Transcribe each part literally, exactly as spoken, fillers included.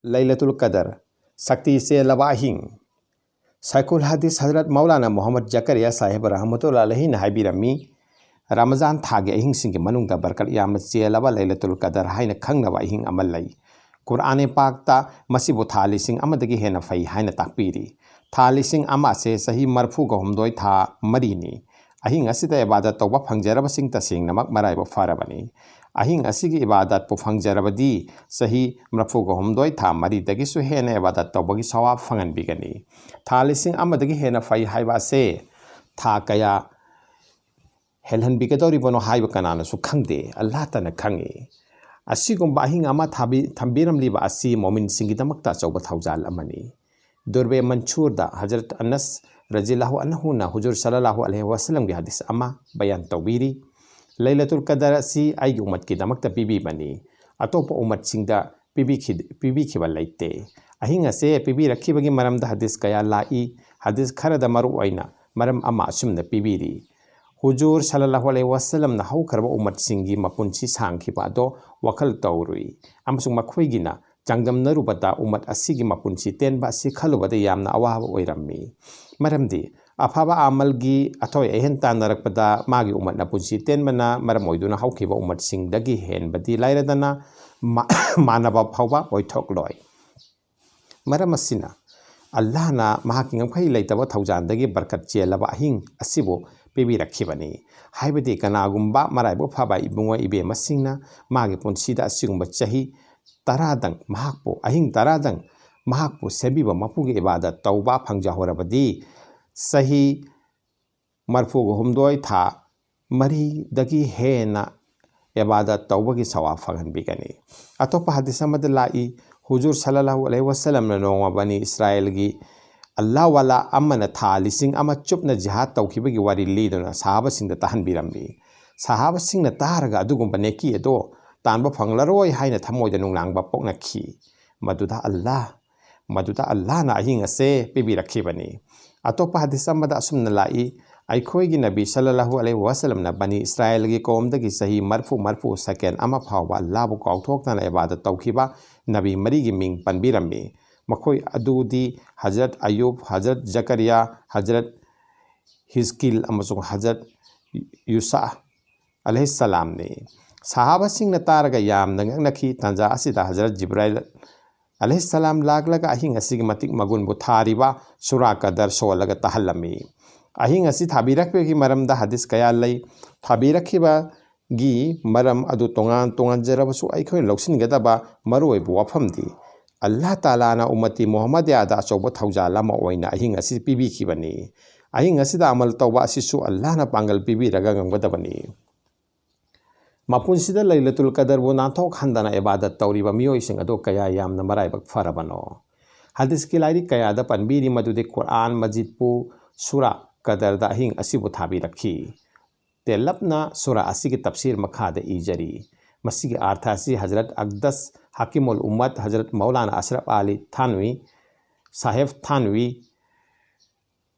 ꯂꯩꯂꯇꯨꯜ ꯀꯗꯔ, ꯁꯛꯇꯤ ꯆꯦꯜꯂꯕ ꯑꯍꯤꯡ꯫ ꯁꯥꯏꯈꯨꯜ ꯍꯗꯤꯁ ꯍꯖꯔꯠ ꯃꯧꯂꯥꯅꯥ ꯃꯨꯍꯝꯃꯗ ꯖꯀꯔꯤꯌꯥ ꯁꯥꯍꯦꯕ ꯔꯍꯃꯇꯨꯜꯂꯥ ꯑꯂꯩꯍꯤꯅ ꯍꯥꯏꯕꯤꯔꯝꯃꯤ, ꯔꯃꯖꯥꯟ ꯊꯥꯒꯤ ꯑꯍꯤꯡꯁꯤꯡꯒꯤ ꯃꯅꯨꯡꯗ ꯕꯔꯀꯠ ꯌꯥꯝꯅ ꯆꯦꯜꯂꯕ ꯂꯩꯂꯇꯨꯜ ꯀꯗꯔ ꯍꯥꯏꯅ ꯈꯪꯅꯕ ꯑꯍꯤꯡ ꯑꯃ ꯂꯩ꯫ ꯀꯨꯔꯑꯥꯟ ꯄꯥꯛꯇ ꯃꯁꯤꯕꯨ ꯊꯥ ꯂꯤꯁꯤꯡ ꯑꯃꯗꯒꯤ ꯍꯦꯟꯅ ꯐꯩ ꯍꯥꯏꯅ ꯇꯥꯛꯄꯤꯔꯤ꯫ ꯊꯥ ꯂꯤꯁꯤꯡ ꯑꯃ ꯑꯁꯦ ꯆꯍꯤ ꯃꯔꯐꯨꯒ ꯍꯨꯝꯗꯣꯏ ꯊꯥ ꯃꯔꯤꯅꯤ꯫ ꯑꯍꯤꯡ ꯑꯁꯤꯗ ꯏꯕꯥꯗꯠ ꯇꯧꯕ ꯐꯪꯖꯔꯕꯁꯤꯡ ꯇꯁꯦꯡꯅꯃꯛ ꯃꯔꯥꯏꯕꯛ ꯐꯔꯕꯅꯤ꯫ ꯑꯍꯤꯡ ꯑꯁꯤꯒꯤ ꯏꯕꯥꯗꯠꯄꯨ ꯐꯪꯖꯔꯕꯗꯤ ꯆꯍꯤ ꯃꯔꯐꯨꯒ ꯍꯨꯝꯗꯣꯏ ꯊꯥ ꯃꯔꯤꯗꯒꯤꯁꯨ ꯍꯦꯟꯅ ꯏꯕꯥꯗꯠ ꯇꯧꯕꯒꯤ ꯁꯋꯥꯕ ꯐꯪꯍꯟꯕꯤꯒꯅꯤ꯫ ꯊꯥ ꯂꯤꯁꯤꯡ ꯑꯃꯗꯒꯤ ꯍꯦꯟꯅ ꯐꯩ ꯍꯥꯏꯕ ꯑꯁꯦ ꯊꯥ ꯀꯌꯥ ꯍꯦꯜꯍꯟꯕꯤꯒꯗꯧꯔꯤꯕꯅꯣ ꯍꯥꯏꯕ ꯀꯅꯥꯅꯁꯨ ꯈꯪꯗꯦ, ꯑꯜꯂꯥꯍꯇꯅ ꯈꯪꯏ꯫ ꯑꯁꯤꯒꯨꯝꯕ ꯑꯍꯤꯡ ꯑꯃ ꯊꯥꯕꯤ-, ꯊꯝꯕꯤꯔꯝꯂꯤꯕ ꯑꯁꯤ ꯃꯣꯃꯤꯟꯁꯤꯡꯒꯤꯗꯃꯛꯇ ꯑꯆꯧꯕ ꯊꯧꯖꯥꯜ ꯑꯃꯅꯤ꯫ ꯗꯨꯔꯕꯦ ꯃꯟꯁꯨꯔꯗ ꯍꯖꯔꯠ ꯑꯅꯁ ꯔꯖꯤꯜꯂꯥꯍꯨ ꯑꯟꯍꯨꯅ ꯍꯨꯖꯨꯔ ꯁꯜꯂꯜꯂꯥꯍꯨ ꯑꯂꯩꯍꯤ ꯋꯥꯁꯜꯂꯝꯒꯤ ꯍꯗꯤꯁ ꯑꯃ ꯕꯌꯥꯟ ꯇꯧꯕꯤꯔꯤ, "ꯂꯩꯂꯇꯨꯜ ꯀꯗꯔ ꯑꯁꯤ ꯑꯩꯒꯤ ꯎꯃꯠꯀꯤꯗꯃꯛꯇ ꯄꯤꯕꯤꯕꯅꯤ, ꯑꯇꯣꯞꯄ ꯎꯃꯠꯁꯤꯡꯗ ꯄꯤꯕꯤꯈꯤ-, ꯄꯤꯕꯤꯈꯤꯕ ꯂꯩꯇꯦ"꯫ ꯑꯍꯤꯡ ꯑꯁꯦ ꯄꯤꯕꯤꯔꯛꯈꯤꯕꯒꯤ ꯃꯔꯝꯗ ꯍꯗꯤꯁ ꯀꯌꯥ ꯂꯥꯛꯏ꯫ ꯍꯗꯤꯁ ꯈꯔꯗ ꯃꯔꯨ ꯑꯣꯏꯅ ꯃꯔꯝ ꯑꯃ ꯑꯁꯨꯝꯅ ꯄꯤꯕꯤꯔꯤ, ꯍꯨꯖꯨꯔ ꯁꯜꯂꯜꯂꯥꯍꯨ ꯑꯂꯩꯍꯤ ꯋꯥꯁꯜꯂꯝꯅ ꯍꯧꯈ꯭ꯔꯕ ꯎꯃꯠꯁꯤꯡꯒꯤ ꯃꯄꯨꯟꯁꯤ ꯁꯥꯡꯈꯤꯕ ꯑꯗꯣ ꯋꯥꯈꯜ ꯇꯧꯔꯨꯏ ꯑꯃꯁꯨꯡ ꯃꯈꯣꯏꯒꯤꯅ ꯆꯥꯡꯗꯝꯅꯔꯨꯕꯗ ꯎꯃꯠ ꯑꯁꯤꯒꯤ ꯃꯄꯨꯟꯁꯤ ꯇꯦꯟꯕ ꯑꯁꯤ ꯈꯜꯂꯨꯕꯗ ꯌꯥꯝꯅ ꯑꯋꯥꯕ ꯑꯣꯏꯔꯝꯃꯤ꯫ ꯃꯔꯝꯗꯤ ꯑꯐꯕ ꯑꯃꯜꯒꯤ ꯑꯊꯣꯏ ꯑꯍꯦꯟ ꯇꯥꯟꯅꯔꯛꯄꯗ ꯃꯥꯒꯤ ꯎꯃꯠꯅ ꯄꯨꯟꯁꯤ ꯇꯦꯟꯕꯅ ꯃꯔꯝ ꯑꯣꯏꯗꯨꯅ ꯍꯧꯈꯤꯕ ꯎꯃꯠꯁꯤꯡꯗꯒꯤ ꯍꯦꯟꯕꯗꯤ ꯂꯥꯏꯔꯗꯅ ꯃꯥ-, ꯃꯥꯟꯅꯕ ꯐꯥꯎꯕ ꯑꯣꯏꯊꯣꯛꯂꯣꯏ꯫ ꯃꯔꯝ ꯑꯁꯤꯅ ꯑꯜꯂꯥꯍꯅ ꯃꯍꯥꯛꯀꯤ ꯉꯝꯈꯩ ꯂꯩꯇꯕ ꯊꯧꯖꯥꯜꯗꯒꯤ ꯕꯔꯀꯠ ꯆꯦꯜꯂꯕ ꯑꯍꯤꯡ ꯑꯁꯤꯕꯨ ꯄꯤꯕꯤꯔꯛꯈꯤꯕꯅꯤ꯫ ꯍꯥꯏꯕꯗꯤ ꯀꯅꯥꯒꯨꯝꯕ ꯃꯔꯥꯏꯕꯛ ꯐꯕ ꯏꯕꯨꯡꯉꯣ ꯏꯕꯦꯝꯃꯁꯤꯡꯅ ꯃꯥꯒꯤ ꯄꯨꯟꯁꯤꯗ ꯑꯁꯤꯒꯨꯝꯕ ꯆꯍꯤ ꯇꯔꯥꯗꯪ ꯃꯍꯥꯛꯄꯨ, ꯑꯍꯤꯡ ꯇꯔꯥꯗꯪ ꯃꯍꯥꯛꯄꯨ ꯁꯦꯝꯕꯤꯕ ꯃꯄꯨꯒꯤ ꯏꯕꯥꯗꯠ ꯇꯧꯕ ꯐꯪꯖꯍꯧꯔꯕꯗꯤ ꯆꯍꯤ ꯃꯔꯐꯨꯒ ꯍꯨꯝꯗꯣꯏ ꯊꯥ ꯃꯔꯤꯗꯒꯤ ꯍꯦꯟꯅ ꯏꯕꯥꯗꯠ ꯇꯧꯕꯒꯤ ꯁꯋꯥꯕ ꯐꯪꯍꯟꯕꯤꯒꯅꯤ꯫ ꯑꯇꯣꯞꯄ ꯍꯗꯤꯁ ꯑꯃꯗ ꯂꯥꯛꯏ, ꯍꯨꯖꯨꯔ ꯁꯜꯂꯜꯂꯥꯍꯨ ꯑꯂꯩꯍꯤ ꯋꯥꯁꯜꯂꯝꯅ ꯅꯣꯡꯃ ꯕꯅꯤ ꯏꯁꯔꯥꯏꯜꯒꯤ ꯑꯜꯂꯥꯍ ꯋꯥꯂꯥ ꯑꯃꯅ ꯊꯥ ꯂꯤꯁꯤꯡ ꯑꯃ ꯆꯨꯞꯅ ꯖꯤꯍꯥꯗ ꯇꯧꯈꯤꯕꯒꯤ ꯋꯥꯔꯤ ꯂꯤꯗꯨꯅ ꯁꯍꯥꯕꯁꯤꯡꯗ ꯇꯥꯍꯟꯕꯤꯔꯝꯃꯤ꯫ ꯁꯍꯥꯕꯁꯤꯡꯅ ꯇꯥꯔꯒ ꯑꯗꯨꯒꯨꯝꯕ ꯅꯦꯀꯤ ꯑꯗꯣ ꯇꯥꯟꯕ ꯐꯪꯂꯔꯣꯏ ꯍꯥꯏꯅ ꯊꯃꯣꯏꯗ ꯅꯨꯡꯅꯥꯡꯕ ꯄꯣꯛꯅꯈꯤ꯫ ꯃꯗꯨꯗ ꯑꯜꯂꯥꯍ, ꯃꯗꯨꯗ ꯑꯜꯂꯥꯍꯅ ꯑꯍꯤꯡ ꯑꯁꯦ ꯄꯤꯕꯤꯔꯛꯈꯤꯕꯅꯤ꯫ ꯑꯇꯣꯞꯄ ꯍꯗꯤꯁ ꯑꯃꯗ ꯑꯁꯨꯝꯅ ꯂꯥꯛꯏ, ꯑꯩꯈꯣꯏꯒꯤ ꯅꯕꯤ ꯁꯜꯂꯜꯂꯥꯍꯨ ꯑꯂꯩꯍꯤ ꯋꯥꯁꯂꯝꯅ ꯕꯅꯤ ꯏꯁꯔꯥꯏꯜꯒꯤ ꯀꯧꯝꯗꯒꯤ ꯆꯍꯤ ꯃꯔꯐꯨ ꯃꯔꯐꯨ ꯁꯦꯀꯦꯟ ꯑꯃ ꯐꯥꯎꯕ ꯑꯜꯂꯥꯍꯕꯨ ꯀꯥꯎꯊꯣꯛꯇꯅ ꯏꯕꯥꯗꯠ ꯇꯧꯈꯤꯕ ꯅꯕꯤ ꯃꯔꯤꯒꯤ ꯃꯤꯡ ꯄꯟꯕꯤꯔꯝꯃꯤ꯫ ꯃꯈꯣꯏ ꯑꯗꯨꯗꯤ ꯍꯖꯔꯠ ꯑꯌꯨꯕ, ꯍꯖꯔꯠ ꯖꯀꯔꯤꯌꯥ, ꯍꯖꯔꯠ ꯍꯤꯖꯀꯤꯜ ꯑꯃꯁꯨꯡ ꯍꯖꯔꯠ ꯌꯨꯁꯥ ꯑꯂꯩꯍꯤꯁꯂꯥꯝꯅꯤ꯫ ꯁꯍꯥꯕꯥꯁꯤꯡꯅ ꯇꯥꯔꯒ ꯌꯥꯝꯅ ꯉꯛꯅꯈꯤ꯫ ꯇꯥꯟꯖꯥ ꯑꯁꯤꯗ ꯍꯖꯔꯠ ꯖꯤꯕ꯭ꯔꯥꯏꯜ ꯑꯂꯩꯍꯤꯁꯂꯥꯝ ꯂꯥꯛꯂꯒ ꯑꯍꯤꯡ ꯑꯁꯤꯒꯤ ꯃꯇꯤꯛ ꯃꯒꯨꯟꯕꯨ ꯊꯥꯔꯤꯕ ꯁꯨꯔꯥ ꯀꯗꯔ ꯁꯣꯜꯂꯒ ꯇꯥꯍꯜꯂꯝꯃꯤ꯫ ꯑꯍꯤꯡ ꯑꯁꯤ ꯊꯥꯕꯤꯔꯛꯄꯒꯤ ꯃꯔꯝꯗ ꯍꯗꯤꯁ ꯀꯌꯥ ꯂꯩ꯫ ꯊꯥꯕꯤꯔꯛꯈꯤꯕꯒꯤ ꯃꯔꯝ ꯑꯗꯨ ꯇꯣꯉꯥꯟ ꯇꯣꯉꯥꯟꯖꯔꯕꯁꯨ, ꯑꯩꯈꯣꯏꯅ ꯂꯧꯁꯤꯟꯒꯗꯕ ꯃꯔꯨꯑꯣꯏꯕ ꯋꯥꯐꯝꯗꯤ, ꯑꯜꯂꯥꯍ ꯇꯥꯂꯥꯅ ꯎꯝꯃꯇꯤ ꯃꯨꯍꯝꯃꯗꯤꯌꯥꯗ ꯑꯆꯧꯕ ꯊꯧꯖꯥꯜ ꯑꯃ ꯑꯣꯏꯅ ꯑꯍꯤꯡ ꯑꯁꯤ ꯄꯤꯕꯤꯈꯤꯕꯅꯤ꯫ ꯑꯍꯤꯡ ꯑꯁꯤꯗ ꯑꯃꯜ ꯇꯧꯕ ꯑꯁꯤꯁꯨ ꯑꯜꯂꯥꯍꯅ ꯄꯥꯡꯒꯜ ꯄꯤꯕꯤꯔꯒ ꯉꯝꯒꯗꯕꯅꯤ꯫ ꯃꯄꯨꯟꯁꯤꯗ ꯂꯩꯂꯇꯨꯜ ꯀꯗꯔꯕꯨ ꯅꯥꯟꯊꯣꯛꯍꯟꯗꯅ ꯏꯕꯥꯗꯠ ꯇꯧꯔꯤꯕ ꯃꯤꯑꯣꯏꯁꯤꯡ ꯑꯗꯨ ꯀꯌꯥ ꯌꯥꯝꯅ ꯃꯔꯥꯏꯕꯛ ꯐꯔꯕꯅꯣ! ꯍꯗꯤꯁꯀꯤ ꯂꯥꯏꯔꯤꯛ ꯀꯌꯥꯗ ꯄꯟꯕꯤꯔꯤ ꯃꯗꯨꯗꯤ ꯀꯨꯔꯑꯥꯟ ꯃꯖꯤꯗꯄꯨ ꯁꯨꯔꯥ ꯀꯗꯔꯗ ꯑꯍꯤꯡ ꯑꯁꯤꯕꯨ ꯊꯥꯕꯤꯔꯛꯈꯤ꯫ ꯇꯦꯜꯂꯞꯅ ꯁꯨꯔꯥ ꯑꯁꯤꯒꯤ ꯇꯐꯁꯤꯔ ꯃꯈꯥꯗ ꯏꯖꯔꯤ꯫ ꯃꯁꯤꯒꯤ ꯑꯥꯔꯊ ꯑꯁꯤ ꯍꯖꯔꯠ ꯑꯛꯗꯁ ꯍꯥꯀꯤꯃꯨꯜ ꯎꯝꯃꯠ ꯍꯖꯔꯠ ꯃꯧꯂꯥꯅꯥ ꯑꯁꯔꯐ ꯑꯂꯤ ꯊꯥꯟꯋꯤ, ꯁꯥꯍꯦꯕ ꯊꯥꯟꯋꯤ,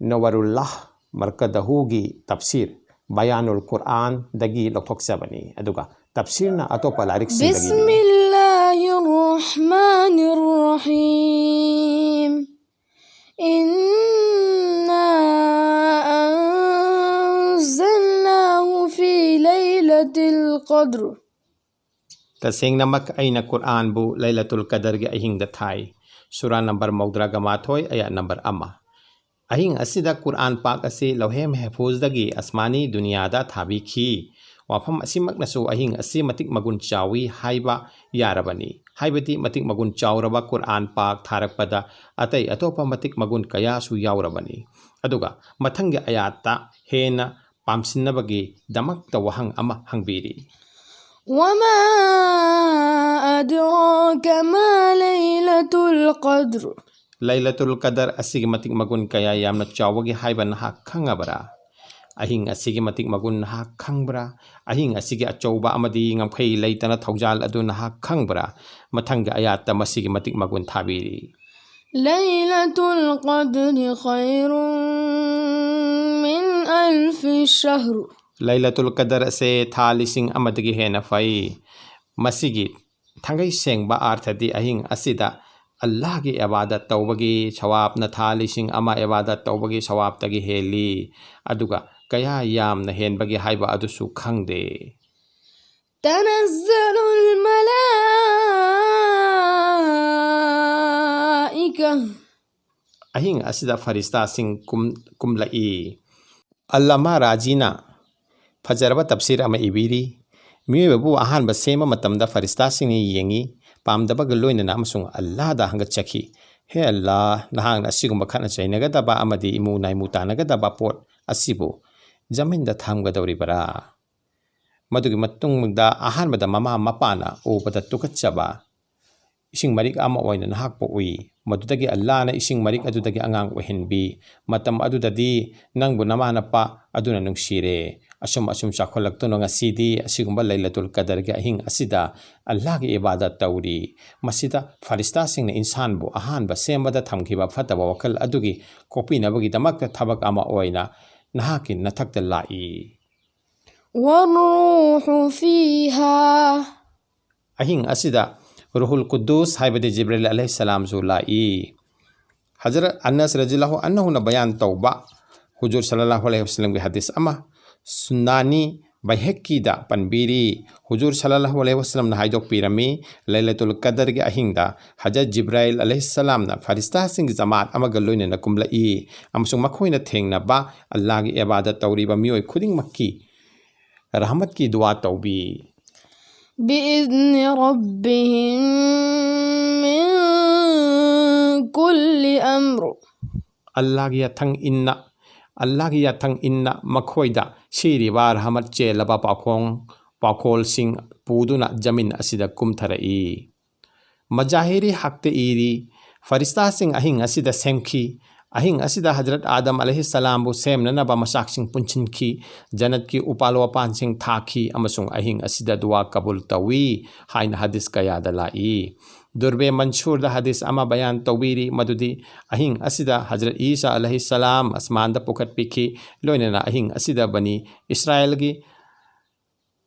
ꯅꯋꯔꯨꯜꯂꯥꯍ ꯃꯔꯀꯗꯍꯨꯒꯤ ꯇꯐꯁꯤꯔ ꯕꯌꯥꯅꯨꯜ ꯀꯨꯔꯑꯥꯟꯗꯒꯤ ꯂꯧꯊꯣꯛꯆꯕꯅꯤ꯫ ꯑꯗꯨꯒ ꯇꯐꯁꯤꯔꯅ ꯑꯇꯣꯞꯄ ꯂꯥꯏꯔꯤꯛꯁꯤꯡꯗꯒꯤꯅꯤ꯫ بسم الله الرحمن الرحيم. إنا أنزلناه في ليلة القدر. ꯇꯁꯦꯡꯅꯃꯛ ꯑꯩꯅ ꯀꯨꯔꯑꯥꯟꯕꯨ ꯂꯩꯂꯇꯨꯜ ꯀꯗꯔꯒꯤ ꯑꯍꯤꯡꯗ ꯊꯥꯏ꯫ ꯁꯨꯔꯥ ꯅꯝꯕꯔ ꯃꯧꯗ꯭ꯔꯥꯒ ꯃꯥꯊꯣꯏ, ꯑꯌꯥꯠ ꯅꯝꯕꯔ ꯑꯃ꯫ ꯑꯍꯤꯡ ꯑꯁꯤꯗ ꯀꯨꯔꯑꯥꯟ ꯄꯥꯛ ꯑꯁꯤ ꯂꯧꯍꯦ ꯃꯦꯍꯐꯨꯖꯗꯒꯤ ꯑꯁꯃꯥꯅꯤ ꯗꯨꯅꯤꯌꯥꯗ ꯊꯥꯕꯤꯈꯤ꯫ ꯋꯥꯐꯝ ꯑꯁꯤꯃꯛꯅꯁꯨ ꯑꯍꯤꯡ ꯑꯁꯤ ꯃꯇꯤꯛ ꯃꯒꯨꯟ ꯆꯥꯎꯏ ꯍꯥꯏꯕ ꯌꯥꯔꯕꯅꯤ꯫ ꯍꯥꯏꯕꯗꯤ ꯃꯇꯤꯛ ꯃꯒꯨꯟ ꯆꯥꯎꯔꯕ ꯀꯨꯔꯑꯥꯟ ꯄꯥꯛ ꯊꯥꯔꯛꯄꯗ ꯑꯇꯩ ꯑꯇꯣꯞꯄ ꯃꯇꯤꯛ ꯃꯒꯨꯟ ꯀꯌꯥꯁꯨ ꯌꯥꯎꯔꯕꯅꯤ꯫ ꯑꯗꯨꯒ ꯃꯊꯪꯒꯤ ꯑꯌꯥꯠꯇ ꯍꯦꯟꯅ ꯄꯥꯝꯁꯤꯟꯅꯕꯒꯤꯗꯃꯛꯇ ꯋꯥꯍꯪ ꯑꯃ ꯍꯪꯕꯤꯔꯤ꯫ وما أدراك ما ليلة القدر. ꯂꯩꯂꯇꯨꯜ ꯀꯗꯔ ꯑꯁꯤꯒꯤ ꯃꯇꯤꯛ ꯃꯒꯨꯟ ꯀꯌꯥ ꯌꯥꯝꯅ ꯆꯥꯎꯕꯒꯦ ꯍꯥꯏꯕ ꯅꯍꯥꯛ ꯈꯪꯉꯕ꯭ꯔꯥ? ꯑꯍꯤꯡ ꯑꯁꯤꯒꯤ ꯃꯇꯤꯛ ꯃꯒꯨꯟ ꯅꯍꯥꯛ ꯈꯪꯕ꯭ꯔꯥ? ꯑꯍꯤꯡ ꯑꯁꯤꯒꯤ ꯑꯆꯧꯕ ꯑꯃꯗꯤ ꯉꯝꯈꯩ ꯂꯩꯇꯅ ꯊꯧꯖꯥꯜ ꯑꯗꯨ ꯅꯍꯥꯛ ꯈꯪꯕ꯭ꯔꯥ? ꯃꯊꯪꯒꯤ ꯑꯌꯥꯠꯇ ꯃꯁꯤꯒꯤ ꯃꯇꯤꯛ ꯃꯒꯨꯟ ꯊꯥꯕꯤꯔꯤ꯫ ليلة القدر خير من ألف شهر. ꯂꯥꯏꯂꯥꯇꯨꯜ ꯀꯗꯔ ꯑꯁꯦ ꯊꯥ ꯂꯤꯁꯤꯡ ꯑꯃꯗꯒꯤ ꯍꯦꯟꯅ ꯐꯩ꯫ ꯃꯁꯤꯒꯤ ꯊꯥꯡꯒꯩ ꯁꯦꯡꯕ ꯑꯥꯔꯊꯗꯤ ꯑꯍꯤꯡ ꯑꯁꯤꯗ ꯑꯜꯂꯥꯍꯒꯤ ꯏꯕꯥꯗꯠ ꯇꯧꯕꯒꯤ ꯁꯋꯥꯕꯅ ꯊꯥ ꯂꯤꯁꯤꯡ ꯑꯃ ꯏꯕꯥꯗꯠ ꯇꯧꯕꯒꯤ ꯁꯋꯥꯕꯇꯒꯤ ꯍꯦꯜꯂꯤ꯫ ꯑꯗꯨꯒ ꯀꯌꯥ ꯌꯥꯝꯅ ꯍꯦꯟꯕꯒꯦ ꯍꯥꯏꯕ ꯑꯗꯨꯁꯨ ꯈꯪꯗꯦ꯫ تنزل الملائكة. ꯑꯍꯤꯡ ꯑꯁꯤꯗ ꯐꯔꯤꯁꯇꯥꯁꯤꯡ ꯀꯨꯝ-, ꯀꯨꯝꯂꯛꯏ꯫ ꯑꯜꯂꯥꯃꯥ ꯔꯥꯖꯤꯅ ꯐꯖꯔꯕ ꯇꯐꯁꯤꯔ ꯑꯃ ꯏꯕꯤꯔꯤ꯫ ꯃꯤꯑꯣꯏꯕꯕꯨ ꯑꯍꯥꯟꯕ ꯁꯦꯝꯕ ꯃꯇꯝꯗ ꯐꯔꯤꯁꯇꯥꯁꯤꯡꯅ ꯌꯦꯡꯉꯤ, ꯄꯥꯝꯗꯕꯒ ꯂꯣꯏꯅꯅ, ꯑꯃꯁꯨꯡ ꯑꯜꯂꯥꯍꯗ ꯍꯪꯒꯠꯆꯈꯤ, "ꯍꯦ ꯑꯜꯂꯥꯍ, ꯅꯍꯥꯛꯅ ꯑꯁꯤꯒꯨꯝꯕ ꯈꯠꯅ ꯆꯩꯅꯒꯗꯕ ꯑꯃꯗꯤ ꯏꯃꯨ ꯅꯥꯏꯃꯨ ꯇꯥꯅꯒꯗꯕ ꯄꯣꯠ ꯑꯁꯤꯕꯨ ꯖꯃꯤꯟꯗ ꯊꯝꯒꯗꯧꯔꯤꯕꯔꯥ?" ꯃꯗꯨꯒꯤ ꯃꯇꯨꯡꯗ ꯑꯍꯥꯟꯕꯗ ꯃꯃꯥ ꯃꯄꯥꯅ ꯎꯕꯗ ꯇꯨꯀꯠꯆꯕ ꯏꯁꯤꯡ ꯃꯔꯤꯛ ꯑꯃ ꯑꯣꯏꯅ ꯅꯍꯥꯛꯄꯨ ꯎꯏ꯫ ꯃꯗꯨꯗꯒꯤ ꯑꯜꯂꯥꯍꯅ ꯏꯁꯤꯡ ꯃꯔꯤꯛ ꯑꯗꯨꯗꯒꯤ ꯑꯉꯥꯡ ꯑꯣꯏꯍꯟꯕꯤ꯫ ꯃꯇꯝ ꯑꯗꯨꯗꯗꯤ ꯅꯪꯕꯨ ꯅꯃꯥ ꯅꯄꯥ ꯑꯗꯨꯅ ꯅꯨꯡꯁꯤꯔꯦ꯫ ꯑꯁꯨꯝ ꯑꯁꯨꯝ ꯆꯥꯎꯈꯠꯂꯛꯇꯨꯅ ꯉꯁꯤꯗꯤ ꯑꯁꯤꯒꯨꯝꯕ ꯂꯩꯂꯇꯨꯜ ꯀꯗꯔꯒꯤ ꯑꯍꯤꯡ ꯑꯁꯤꯗ ꯑꯜꯂꯥꯍꯒꯤ ꯏꯕꯥꯗꯠ ꯇꯧꯔꯤ꯫ ꯃꯁꯤꯗ ꯐꯔꯤꯁꯇꯥꯁꯤꯡꯅ ꯏꯟꯁꯥꯟꯕꯨ ꯑꯍꯥꯟꯕ ꯁꯦꯝꯕꯗ ꯊꯝꯈꯤꯕ ꯐꯠꯇꯕ ꯋꯥꯈꯜ ꯑꯗꯨꯒꯤ ꯀꯣꯛꯄꯤꯅꯕꯒꯤꯗꯃꯛꯇ ꯊꯕꯛ ꯑꯃ ꯑꯣꯏꯅ ꯅꯍꯥꯛꯀꯤ ꯅꯊꯛꯇ ꯂꯥꯛꯏ꯫ والروح فيها. ꯑꯍꯤꯡ ꯑꯁꯤꯗ ꯔꯨꯍꯨꯜ ꯀꯨꯗꯨꯁ ꯍꯥꯏꯕꯗꯤ ꯖꯤꯕ꯭ꯔꯤꯜ ꯑꯂꯩꯍꯤꯁꯁꯂꯥꯝꯁꯨ ꯂꯥꯛꯏ꯫ ꯍꯖꯔꯠ ꯑꯅꯁ ꯔꯖꯤꯌꯜꯂꯥꯍꯨ ꯑꯟꯍꯨꯅ ꯕꯌꯥꯟ ꯇꯧꯕ ꯍꯨꯖꯨꯔ ꯁꯜꯂꯜꯂꯥꯍꯨ ꯑꯂꯩꯍꯤ ꯋꯁꯜꯂꯝꯒꯤ ꯍꯗꯤꯁ ꯑꯃ ꯁꯨꯅꯥꯅꯤ ꯕꯩꯍꯛꯀꯤꯗ ꯄꯟꯕꯤꯔꯤ꯫ ꯍꯨꯖꯨꯔ ꯁꯜꯂꯜꯂꯥꯍꯨ ꯑꯂꯩꯍꯤ ꯋꯁꯜꯂꯝꯅ ꯍꯥꯏꯗꯣꯛꯄꯤꯔꯝꯃꯤ, ꯂꯩꯂꯇꯨꯜ ꯀꯗꯔꯒꯤ ꯑꯍꯤꯡꯗ ꯍꯖꯔꯠ ꯖꯤꯕ꯭ꯔꯥꯏꯜ ꯑꯂꯩꯍꯤꯁꯁꯂꯥꯝꯅ ꯐꯔꯤꯁꯇꯥꯁꯤꯡꯒꯤ ꯖꯃꯥꯠ ꯑꯃꯒ ꯂꯣꯏꯅꯅ ꯀꯨꯝꯂꯛꯏ ꯑꯃꯁꯨꯡ ꯃꯈꯣꯏꯅ ꯊꯦꯡꯅꯕ ꯑꯜꯂꯥꯍꯒꯤ ꯏꯕꯥꯗꯠ ꯇꯧꯔꯤꯕ ꯃꯤꯑꯣꯏ ꯈꯨꯗꯤꯡꯃꯛꯀꯤ ꯔꯍꯃꯠꯀꯤ ꯗꯨꯋꯥ ꯇꯧꯕꯤ꯫ بإذن ربهم من كل أمر. ꯑꯜꯂꯥꯍꯒꯤ ꯌꯥꯊꯪ ꯏꯟꯅ, ꯑꯜꯂꯥꯍꯒꯤ ꯌꯥꯊꯪ ꯏꯟꯅ ꯃꯈꯣꯏꯗ ꯁꯤꯔꯤꯕ ꯔꯍꯃꯠ ꯆꯦꯜꯂꯕ ꯄꯥꯎꯈꯣꯡ, ꯄꯥꯎꯈꯣꯜꯁꯤꯡ ꯄꯨꯗꯨꯅ ꯖꯃꯤꯟ ꯑꯁꯤꯗ ꯀꯨꯝꯊꯔꯛꯏ꯫ ꯃꯖꯥꯍꯤꯔꯤ ꯍꯛꯇ ꯏꯔꯤ, ꯐꯔꯤꯁꯇꯥꯁꯤꯡ ꯑꯍꯤꯡ ꯑꯁꯤꯗ ꯁꯦꯝꯈꯤ꯫ ꯑꯍꯤꯡ ꯑꯁꯤꯗ ꯍꯖꯔꯠ ꯑꯥꯗꯝ ꯑꯂꯩꯍꯤꯁꯁꯂꯥꯝꯕꯨ ꯁꯦꯝꯅꯅꯕ ꯃꯆꯥꯛꯁꯤꯡ ꯄꯨꯟꯁꯤꯟꯈꯤ, ꯖꯟꯅꯠꯀꯤ ꯎꯄꯥꯜ ꯋꯥꯄꯥꯟꯁꯤꯡ ꯊꯥꯈꯤ, ꯑꯃꯁꯨꯡ ꯑꯍꯤꯡ ꯑꯁꯤꯗ ꯗꯨꯋꯥ ꯀꯕꯨꯜ ꯇꯧꯏ ꯍꯥꯏꯅ ꯍꯗꯤꯁ ꯀꯌꯥꯗ ꯂꯥꯛꯏ꯫ ꯗꯨꯔꯕꯦ ꯃꯟꯁꯨꯔꯗ ꯍꯗꯤꯁ ꯑꯃ ꯕꯌꯥꯟ ꯇꯧꯕꯤꯔꯤ, ꯃꯗꯨꯗꯤ ꯑꯍꯤꯡ ꯑꯁꯤꯗ ꯍꯖꯔꯠ ꯏꯁꯥ ꯑꯂꯩꯍꯤ ꯁꯂꯥꯝ ꯑꯁꯃꯥꯟꯗ ꯄꯨꯈꯠꯄꯤꯈꯤ, ꯂꯣꯏꯅꯅ ꯑꯍꯤꯡ ꯑꯁꯤꯗ ꯕꯅꯤ ꯏꯁꯔꯥꯏꯜꯒꯤ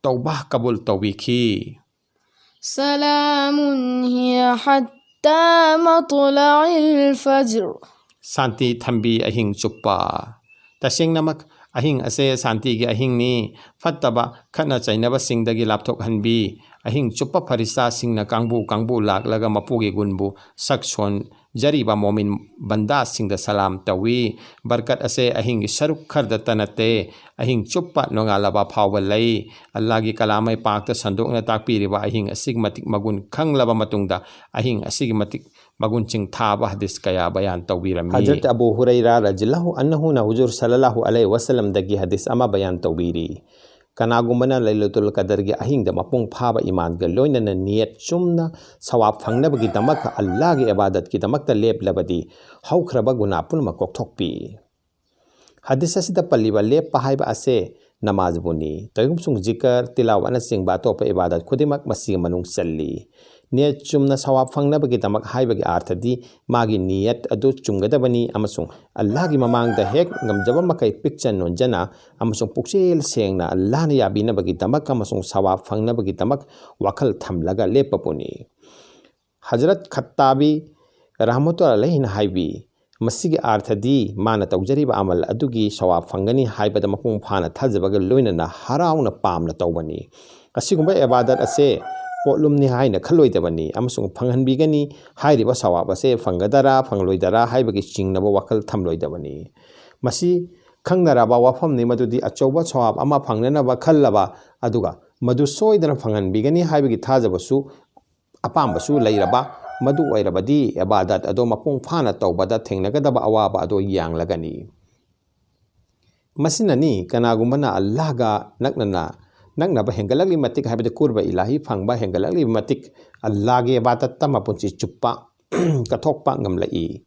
ꯇꯧꯕꯥ ꯀꯕꯨꯜ ꯇꯧꯕꯤꯈꯤ꯫ سلام هي حتى مطلع الفجر. ꯁꯥꯟꯇꯤ ꯊꯝꯕꯤ ꯑꯍꯤꯡ ꯆꯨꯞꯄ꯫ ꯇꯁꯦꯡꯅꯃꯛ ꯑꯍꯤꯡ ꯑꯁꯦ ꯁꯥꯟꯇꯤꯒꯤ ꯑꯍꯤꯡꯅꯤ꯫ ꯐꯠꯇꯕ ꯈꯠꯅ ꯆꯩꯅꯕꯁꯤꯡꯗꯒꯤ ꯂꯥꯞꯊꯣꯛꯍꯟꯕꯤ꯫ ꯑꯍꯤꯡ ꯆꯨꯞꯄ ꯐꯔꯤꯁꯇꯥꯁꯤꯡꯅ ꯀꯥꯡꯕꯨ ꯀꯥꯡꯕꯨ ꯂꯥꯛꯂꯒ ꯃꯄꯨꯒꯤ ꯒꯨꯟꯕꯨ ꯁꯛ ꯁꯣꯟꯖꯔꯤꯕ ꯃꯣꯃꯤꯟ ꯕꯟꯗꯥꯁꯤꯡꯗ ꯁꯂꯥꯝ ꯇꯧꯏ꯫ ꯕꯔꯀꯠ ꯑꯁꯦ ꯑꯍꯤꯡꯒꯤ ꯁꯔꯨꯛ ꯈꯔꯗꯇ ꯅꯠꯇꯦ, ꯑꯍꯤꯡ ꯆꯨꯞꯄ ꯅꯣꯡꯉꯥꯜꯂꯕ ꯐꯥꯎꯕ ꯂꯩ꯫ ꯑꯜꯂꯥꯍꯒꯤ ꯀꯂꯥꯝ ꯃꯥꯏ ꯄꯥꯛꯇ ꯁꯟꯗꯣꯛꯅ ꯇꯥꯛꯄꯤꯔꯤꯕ ꯑꯍꯤꯡ ꯑꯁꯤꯒꯤ ꯃꯇꯤꯛ ꯃꯒꯨꯟ ꯈꯪꯂꯕ ꯃꯇꯨꯡꯗ ꯑꯍꯤꯡ ꯑꯁꯤꯒꯤ ꯃꯇꯤꯛ ꯃꯒꯨꯟ ꯆꯤꯡꯊꯥꯕ ꯍꯗꯤꯁ ꯀꯌꯥ ꯕꯌꯥꯟ ꯇꯧꯕꯤꯔꯝꯃꯤ꯫ ꯍꯖꯔꯠ ꯑꯕꯨ ꯍꯨꯔꯩꯔꯥ ꯔꯖꯤꯌꯜꯂꯥꯍꯨ ꯑꯟꯍꯨꯅ ꯍꯨꯖꯨꯔ ꯁꯜꯂꯜꯂꯥꯍꯨ ꯑꯂꯩꯍꯤ ꯋꯁꯜꯂꯝꯗꯒꯤ ꯍꯗꯤꯁ ꯑꯃ ꯕꯌꯥꯟ ꯇꯧꯕꯤꯔꯤ꯫ ꯀꯅꯥꯒꯨꯝꯕꯅ ꯂꯩꯂꯇꯨꯜ ꯀꯗꯔꯒꯤ ꯑꯍꯤꯡꯗ ꯃꯄꯨꯡ ꯐꯥꯕ ꯏꯃꯥꯟꯒ ꯂꯣꯏꯅꯅ ꯅꯤꯌꯠ ꯆꯨꯝꯅ ꯁꯋꯥꯕ ꯐꯪꯅꯕꯒꯤꯗꯃꯛ ꯑꯜꯂꯥꯍꯒꯤ ꯏꯕꯥꯗꯠꯀꯤꯗꯃꯛꯇ ꯂꯦꯞꯂꯕꯗꯤ ꯍꯧꯈ꯭ꯔꯕ ꯒꯨꯅꯥ ꯄꯨꯝꯅꯃꯛ ꯀꯣꯛꯊꯣꯛꯄꯤ꯫ ꯍꯗꯤꯁ ꯑꯁꯤꯗ ꯄꯜꯂꯤꯕ ꯂꯦꯞꯄ ꯍꯥꯏꯕ ꯑꯁꯦ ꯅꯃꯥꯖꯕꯨꯅꯤ꯫ ꯇꯧꯏꯒꯨꯝꯁꯨꯡ ꯖꯤꯀꯔ, ꯇꯤꯂꯥꯋꯥꯅꯆꯤꯡꯕ ꯑꯇꯣꯞꯄ ꯏꯕꯥꯗꯠ ꯈꯨꯗꯤꯡꯃꯛ ꯃꯁꯤꯒꯤ ꯃꯅꯨꯡ ꯆꯜꯂꯤ꯫ ꯅꯤꯌꯠ ꯆꯨꯝꯅ ꯁꯋꯥꯕ ꯐꯪꯅꯕꯒꯤꯗꯃꯛ ꯍꯥꯏꯕꯒꯤ ꯑꯥꯔꯊꯗꯤ ꯃꯥꯒꯤ ꯅꯤꯌꯠ ꯑꯗꯨ ꯆꯨꯝꯒꯗꯕꯅꯤ ꯑꯃꯁꯨꯡ ꯑꯜꯂꯥꯍꯒꯤ ꯃꯃꯥꯡꯗ ꯍꯦꯛ ꯉꯝꯖꯕ ꯃꯈꯩ ꯄꯤꯛꯆ ꯅꯣꯟꯖꯅ ꯑꯃꯁꯨꯡ ꯄꯨꯛꯆꯦꯜ ꯁꯦꯡꯅ ꯑꯜꯂꯥꯍꯅ ꯌꯥꯕꯤꯅꯕꯒꯤꯗꯃꯛ ꯑꯃꯁꯨꯡ ꯁꯋꯥꯕ ꯐꯪꯅꯕꯒꯤꯗꯃꯛ ꯋꯥꯈꯜ ꯊꯝꯂꯒ ꯂꯦꯞꯄꯕꯨꯅꯤ꯫ ꯍꯖꯔꯠ ꯈꯠꯇꯥꯕꯤ ꯔꯍꯃꯇꯨꯜꯂꯥꯍꯤꯅ ꯍꯥꯏꯕꯤ, ꯃꯁꯤꯒꯤ ꯑꯥꯔꯊꯗꯤ ꯃꯥꯅ ꯇꯧꯖꯔꯤꯕ ꯑꯃꯜ ꯑꯗꯨꯒꯤ ꯁꯋꯥꯕ ꯐꯪꯒꯅꯤ ꯍꯥꯏꯕꯗ ꯃꯄꯨꯡ ꯐꯥꯅ ꯊꯥꯖꯕꯒ ꯂꯣꯏꯅꯅ ꯍꯔꯥꯎꯅ ꯄꯥꯝꯅ ꯇꯧꯕꯅꯤ꯫ ꯑꯁꯤꯒꯨꯝꯕ ꯏꯕꯥꯗꯠ ꯑꯁꯦ ꯄꯣꯠꯂꯨꯝꯅꯤ ꯍꯥꯏꯅ ꯈꯜꯂꯣꯏꯗꯕꯅꯤ ꯑꯃꯁꯨꯡ ꯐꯪꯍꯟꯕꯤꯒꯅꯤ ꯍꯥꯏꯔꯤꯕ ꯁꯋꯥꯕ ꯑꯁꯦ ꯐꯪꯒꯗꯔꯥ ꯐꯪꯂꯣꯏꯗꯔꯥ ꯍꯥꯏꯕꯒꯤ ꯆꯤꯡꯅꯕ ꯋꯥꯈꯜ ꯊꯝꯂꯣꯏꯗꯕꯅꯤ꯫ ꯃꯁꯤ ꯈꯪꯅꯔꯕ ꯋꯥꯐꯝꯅꯤ, ꯃꯗꯨꯗꯤ ꯑꯆꯧꯕ ꯁꯋꯥꯕ ꯑꯃ ꯐꯪꯅꯅꯕ ꯈꯜꯂꯕ ꯑꯗꯨꯒ ꯃꯗꯨ ꯁꯣꯏꯗꯅ ꯐꯪꯍꯟꯕꯤꯒꯅꯤ ꯍꯥꯏꯕꯒꯤ ꯊꯥꯖꯕꯁꯨ ꯑꯄꯥꯝꯕꯁꯨ ꯂꯩꯔꯕ, ꯃꯗꯨ ꯑꯣꯏꯔꯕꯗꯤ ꯏꯕꯥꯗꯠ ꯑꯗꯣ ꯃꯄꯨꯡ ꯐꯥꯅ ꯇꯧꯕꯗ ꯊꯦꯡꯅꯒꯗꯕ ꯑꯋꯥꯕ ꯑꯗꯣ ꯌꯥꯡꯂꯒꯅꯤ꯫ ꯃꯁꯤꯅꯅꯤ ꯀꯅꯥꯒꯨꯝꯕꯅ ꯑꯜꯂꯥꯍꯒ ꯅꯛꯅꯅ ꯅꯛꯅꯕ ꯍꯦꯟꯒꯠꯂꯛꯂꯤ ꯃꯇꯤꯛ, ꯍꯥꯏꯕꯗꯤ ꯀꯨꯔꯕ ꯏꯂꯥꯍꯤ ꯐꯪꯕ ꯍꯦꯟꯒꯠꯂꯛꯂꯤꯕ ꯃꯇꯤꯛ, ꯑꯜꯂꯥꯍꯒꯤ ꯏꯕꯥꯗꯠꯇ ꯃꯄꯨꯟꯁꯤ ꯆꯨꯞꯄ ꯀꯠꯊꯣꯛꯄ ꯉꯝꯂꯛꯏ꯫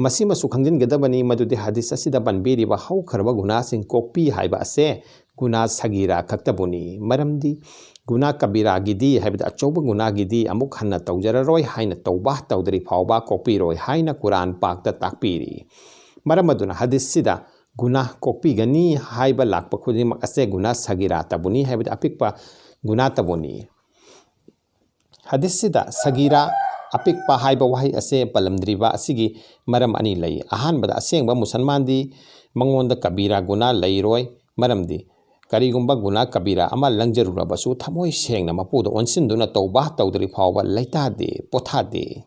ꯃꯁꯤꯃꯁꯨ ꯈꯪꯖꯤꯟꯒꯗꯕꯅꯤ, ꯃꯗꯨꯗꯤ ꯍꯗꯤꯁ ꯑꯁꯤꯗ ꯄꯟꯕꯤꯔꯤꯕ ꯍꯧꯈ꯭ꯔꯕ ꯒꯨꯅꯥꯁꯤꯡ ꯀꯣꯛꯄꯤ ꯍꯥꯏꯕ ꯑꯁꯦ ꯒꯨꯅꯥ ꯁꯒꯤꯔꯥ ꯈꯛꯇꯕꯨꯅꯤ꯫ ꯃꯔꯝꯗꯤ ꯒꯨꯅꯥ ꯀꯕꯤꯔꯥꯒꯤꯗꯤ, ꯍꯥꯏꯕꯗꯤ ꯑꯆꯧꯕ ꯒꯨꯅꯥꯒꯤꯗꯤ ꯑꯃꯨꯛ ꯍꯟꯅ ꯇꯧꯖꯔꯔꯣꯏ ꯍꯥꯏꯅ ꯇꯧꯕꯥ ꯇꯧꯗ꯭ꯔꯤ ꯐꯥꯎꯕ ꯀꯣꯛꯄꯤꯔꯣꯏ ꯍꯥꯏꯅ ꯀꯨꯔꯥꯟ ꯄꯥꯛꯇ ꯇꯥꯛꯄꯤꯔꯤ꯫ ꯃꯔꯝ ꯑꯗꯨꯅ ꯍꯗꯤꯁꯁꯤꯗ ꯒꯨꯅꯥ ꯀꯣꯛꯄꯤꯒꯅꯤ ꯍꯥꯏꯕ ꯂꯥꯛꯄ ꯈꯨꯗꯤꯡꯃꯛ ꯑꯁꯦ ꯒꯨꯅꯥ ꯁꯒꯤꯔꯥꯇꯕꯨꯅꯤ, ꯍꯥꯏꯕꯗꯤ ꯑꯄꯤꯛꯄ ꯒꯨꯅꯥꯇꯕꯨꯅꯤ꯫ ꯍꯗꯤꯁꯁꯤꯗ ꯁꯒꯤꯔꯥ, ꯑꯄꯤꯛꯄ ꯍꯥꯏꯕ ꯋꯥꯍꯩ ꯑꯁꯦ ꯄꯜꯂꯝꯗ꯭ꯔꯤꯕ ꯑꯁꯤꯒꯤ ꯃꯔꯝ ꯑꯅꯤ ꯂꯩ꯫ ꯑꯍꯥꯟꯕꯗ, ꯑꯁꯦꯡꯕ ꯃꯨꯁꯜꯃꯥꯟꯗꯤ ꯃꯉꯣꯟꯗ ꯀꯕꯤꯔꯥ ꯒꯨꯅꯥ ꯂꯩꯔꯣꯏ, ꯃꯔꯝꯗꯤ ꯀꯔꯤꯒꯨꯝꯕ ꯒꯨꯅꯥ ꯀꯕꯤꯔꯥ ꯑꯃ ꯂꯪꯖꯔꯨꯔꯕꯁꯨ ꯊꯃꯣꯏ ꯁꯦꯡꯅ ꯃꯄꯨꯗ ꯑꯣꯟꯁꯤꯟꯗꯨꯅ ꯇꯧꯕꯥ ꯇꯧꯗ꯭ꯔꯤ ꯐꯥꯎꯕ ꯂꯩꯇꯥꯗꯦ, ꯄꯣꯊꯥꯗꯦ꯫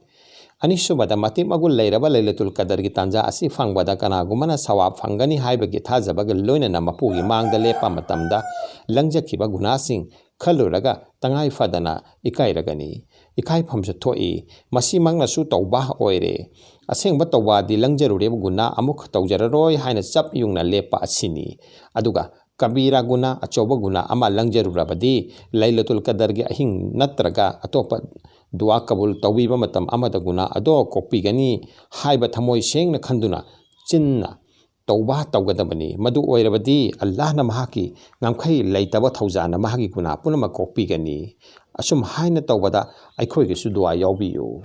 ꯑꯅꯤꯁꯨꯕꯗ, ꯃꯇꯤꯛ ꯃꯒꯨꯟ ꯂꯩꯔꯕ ꯂꯩꯂꯇꯨꯜ ꯀꯗꯔꯒꯤ ꯇꯥꯟꯖꯥ ꯑꯁꯤ ꯐꯪꯕꯗ ꯀꯅꯥꯒꯨꯝꯕꯅ ꯁꯋꯥꯕ ꯐꯪꯒꯅꯤ ꯍꯥꯏꯕꯒꯤ ꯊꯥꯖꯕꯒ ꯂꯣꯏꯅꯅ ꯃꯄꯨꯒꯤ ꯃꯥꯡꯗ ꯂꯦꯞꯄ ꯃꯇꯝꯗ ꯂꯪꯖꯈꯤꯕ ꯒꯨꯅꯥꯁꯤꯡ ꯈꯜꯂꯨꯔꯒ ꯇꯉꯥꯏ ꯐꯗꯅ ꯏꯀꯥꯏꯔꯒꯅꯤ꯫ ꯏꯀꯥꯏꯐꯝꯁꯨ ꯊꯣꯛꯏ꯫ ꯃꯁꯤꯃꯛꯅꯁꯨ ꯇꯧꯕꯥ ꯑꯣꯏꯔꯦ꯫ ꯑꯁꯦꯡꯕ ꯇꯧꯕꯥꯗꯤ ꯂꯪꯖꯔꯨꯔꯤꯕ ꯒꯨꯅꯥ ꯑꯃꯨꯛ ꯇꯧꯖꯔꯔꯣꯏ ꯍꯥꯏꯅ ꯆꯞ ꯌꯨꯡꯅ ꯂꯦꯞꯄ ꯑꯁꯤꯅꯤ꯫ ꯑꯗꯨꯒ ꯀꯕꯤꯔꯥ ꯒꯨꯅꯥ, ꯑꯆꯧꯕ ꯒꯨꯅꯥ ꯑꯃ ꯂꯪꯖꯔꯨꯔꯕꯗꯤ ꯂꯩꯂꯇꯨꯜ ꯀꯗꯔꯒꯤ ꯑꯍꯤꯡ ꯅꯠꯇ꯭ꯔꯒ ꯑꯇꯣꯞꯄ ꯗꯨꯋꯥ ꯀꯕꯨꯜ ꯇꯧꯕꯤꯕ ꯃꯇꯝ ꯑꯃꯗ ꯒꯨꯅꯥ ꯑꯗꯣ ꯀꯣꯛꯄꯤꯒꯅꯤ ꯍꯥꯏꯕ ꯊꯃꯣꯏ ꯁꯦꯡꯅ ꯈꯟꯗꯨꯅ ꯆꯤꯟꯅ ꯇꯧꯕꯥ ꯇꯧꯒꯗꯕꯅꯤ꯫ ꯃꯗꯨ ꯑꯣꯏꯔꯕꯗꯤ ꯑꯜꯂꯥꯍꯅ ꯃꯍꯥꯛꯀꯤ ꯉꯝꯈꯩ ꯂꯩꯇꯕ ꯊꯧꯖꯥꯅ ꯃꯍꯥꯛꯀꯤ ꯒꯨꯅꯥ ꯄꯨꯝꯅꯃꯛ ꯀꯣꯛꯄꯤꯒꯅꯤ꯫ ꯑꯁꯨꯝ ꯍꯥꯏꯅ ꯇꯧꯕꯗ ꯑꯩꯈꯣꯏꯒꯤꯁꯨ ꯗꯨꯋꯥ ꯌꯥꯎꯕꯤꯌꯨ꯫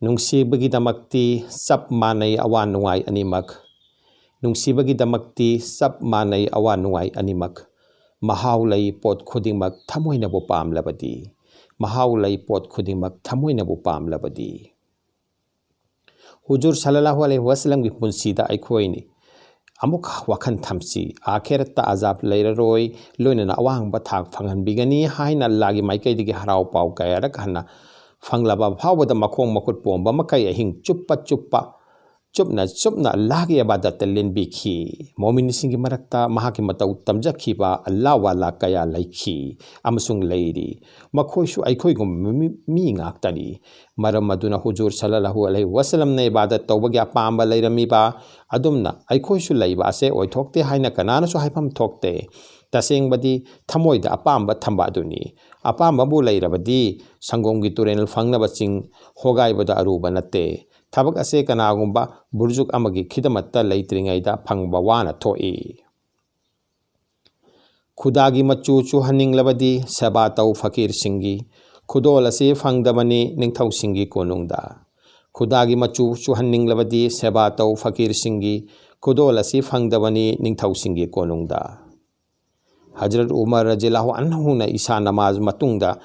ꯅꯨꯡꯁꯤꯕꯒꯤꯗꯃꯛꯇꯤ ꯆꯞ ꯃꯥꯟꯅꯩ ꯑꯋꯥ ꯅꯨꯡꯉꯥꯏ ꯑꯅꯤꯃꯛ꯫ ꯅꯨꯡꯁꯤꯕꯒꯤꯗꯃꯛꯇꯤ ꯆꯞ ꯃꯥꯟꯅꯩ ꯑꯋꯥ ꯅꯨꯡꯉꯥꯏ ꯑꯅꯤꯃꯛ꯫ ꯃꯍꯥꯎ ꯂꯩ ꯄꯣꯠ ꯈꯨꯗꯤꯡꯃꯛ ꯊꯃꯣꯏꯅꯕꯨ ꯄꯥꯝꯂꯕꯗꯤ꯫ ꯃꯍꯥꯎ ꯂꯩ ꯄꯣꯠ ꯈꯨꯗꯤꯡꯃꯛ ꯊꯃꯣꯏꯅꯕꯨ ꯄꯥꯝꯂꯕꯗꯤ꯫ ꯍꯨꯖꯨꯔ ꯁꯜꯂꯜꯂꯥꯍꯨ ꯑꯂꯩꯍꯤ ꯋꯥꯁꯂꯝꯒꯤ ꯄꯨꯟꯁꯤꯗ ꯑꯩꯈꯣꯏꯅꯤ ꯑꯃꯨꯛ ꯋꯥꯈꯜ ꯊꯝꯁꯤ꯫ ꯑꯥꯈꯤꯔꯠꯇ ꯑꯖꯥꯕ ꯂꯩꯔꯔꯣꯏ, ꯂꯣꯏꯅꯅ ꯑꯋꯥꯡꯕ ꯊꯥꯛ ꯐꯪꯍꯟꯕꯤꯒꯅꯤ ꯍꯥꯏꯅ ꯑꯜꯂꯥꯍꯒꯤ ꯃꯥꯏꯀꯩꯗꯒꯤ ꯍꯔꯥꯎ ꯄꯥꯎ ꯀꯌꯥꯔꯛ ꯍꯟꯅ ꯐꯪꯂꯕ ꯐꯥꯎꯕꯗ ꯃꯈꯣꯡ ꯃꯈꯨꯠ ꯄꯣꯝꯕ ꯃꯈꯩ ꯑꯍꯤꯡ ꯆꯨꯞꯄ ꯆꯨꯞꯄ, ꯆꯨꯞꯅ ꯆꯨꯞꯅ ꯑꯜꯂꯥꯍꯒꯤ ꯏꯕꯥꯗꯠꯇ ꯂꯦꯟꯕꯤꯈꯤ꯫ ꯃꯣꯃꯤꯟꯁꯤꯡꯒꯤ ꯃꯔꯛꯇ ꯃꯍꯥꯛꯀꯤ ꯃꯇꯧ ꯇꯝꯖꯈꯤꯕ ꯑꯜꯂꯥꯍ ꯋꯥꯂꯥ ꯀꯌꯥ ꯂꯩꯈꯤ ꯑꯃꯁꯨꯡ ꯂꯩꯔꯤ꯫ ꯃꯈꯣꯏꯁꯨ ꯑꯩꯈꯣꯏꯒꯨꯝꯕ ꯃꯤ, ꯃꯤ ꯉꯥꯛꯇꯅꯤ꯫ ꯃꯔꯝ ꯑꯗꯨꯅ ꯍꯨꯖꯨꯔ ꯁꯜꯂꯜꯂꯥꯍꯨ ꯑꯂꯩꯍꯤ ꯋꯥꯁꯂꯝꯅ ꯏꯕꯥꯗꯠ ꯇꯧꯕꯒꯤ ꯑꯄꯥꯝꯕ ꯂꯩꯔꯝꯃꯤꯕ ꯑꯗꯨꯝꯅ ꯑꯩꯈꯣꯏꯁꯨ ꯂꯩꯕ ꯑꯁꯦ ꯑꯣꯏꯊꯣꯛꯇꯦ ꯍꯥꯏꯅ ꯀꯅꯥꯅꯁꯨ ꯍꯥꯏꯐꯝ ꯊꯣꯛꯇꯦ꯫ ꯇꯁꯦꯡꯕꯗꯤ ꯊꯃꯣꯏꯗ ꯑꯄꯥꯝꯕ ꯊꯝꯕ ꯑꯗꯨꯅꯤ꯫ ꯑꯄꯥꯝꯕꯕꯨ ꯂꯩꯔꯕꯗꯤ ꯁꯪꯒꯣꯝꯒꯤ ꯇꯨꯔꯦꯜ ꯐꯪꯅꯕ ꯆꯤꯡ ꯍꯣꯒꯥꯏꯕꯗ ꯑꯔꯨꯕ ꯅꯠꯇꯦ꯫ ꯊꯕꯛ ꯑꯁꯦ ꯀꯅꯥꯒꯨꯝꯕ ꯕꯨꯔꯖꯨꯛ ꯑꯃꯒꯤ ꯈꯤꯗꯃꯠꯇ ꯂꯩꯇ꯭ꯔꯤꯉꯩꯗ ꯐꯪꯕ ꯋꯥꯅ ꯊꯣꯛꯏ꯫ ꯈꯨꯗꯥꯒꯤ ꯃꯆꯨ ꯆꯨꯍꯟꯅꯤꯡꯂꯕꯗꯤ ꯁꯦꯕꯥ ꯇꯧ ꯐꯀꯤꯔꯁꯤꯡꯒꯤ, ꯈꯨꯗꯣꯜ ꯑꯁꯤ ꯐꯪꯗꯕꯅꯤ ꯅꯤꯡꯊꯧꯁꯤꯡꯒꯤ ꯀꯣꯅꯨꯡꯗ꯫ ꯈꯨꯗꯥꯒꯤ ꯃꯆꯨ ꯆꯨꯍꯟꯅꯤꯡꯂꯕꯗꯤ ꯁꯦꯕꯥ ꯇꯧ ꯐꯀꯤꯔꯁꯤꯡꯒꯤ, ꯈꯨꯗꯣꯜ ꯑꯁꯤ ꯐꯪꯗꯕꯅꯤ ꯅꯤꯡꯊꯧꯁꯤꯡꯒꯤ ꯀꯣꯅꯨꯡꯗ꯫ ꯍꯖꯔꯠ ꯎꯃꯔ ꯔꯖꯤꯌꯜꯂꯥꯍꯨ ꯑꯟꯍꯨꯅ ꯏꯁꯥ ꯅꯃꯥꯖ ꯃꯇꯨꯡꯗ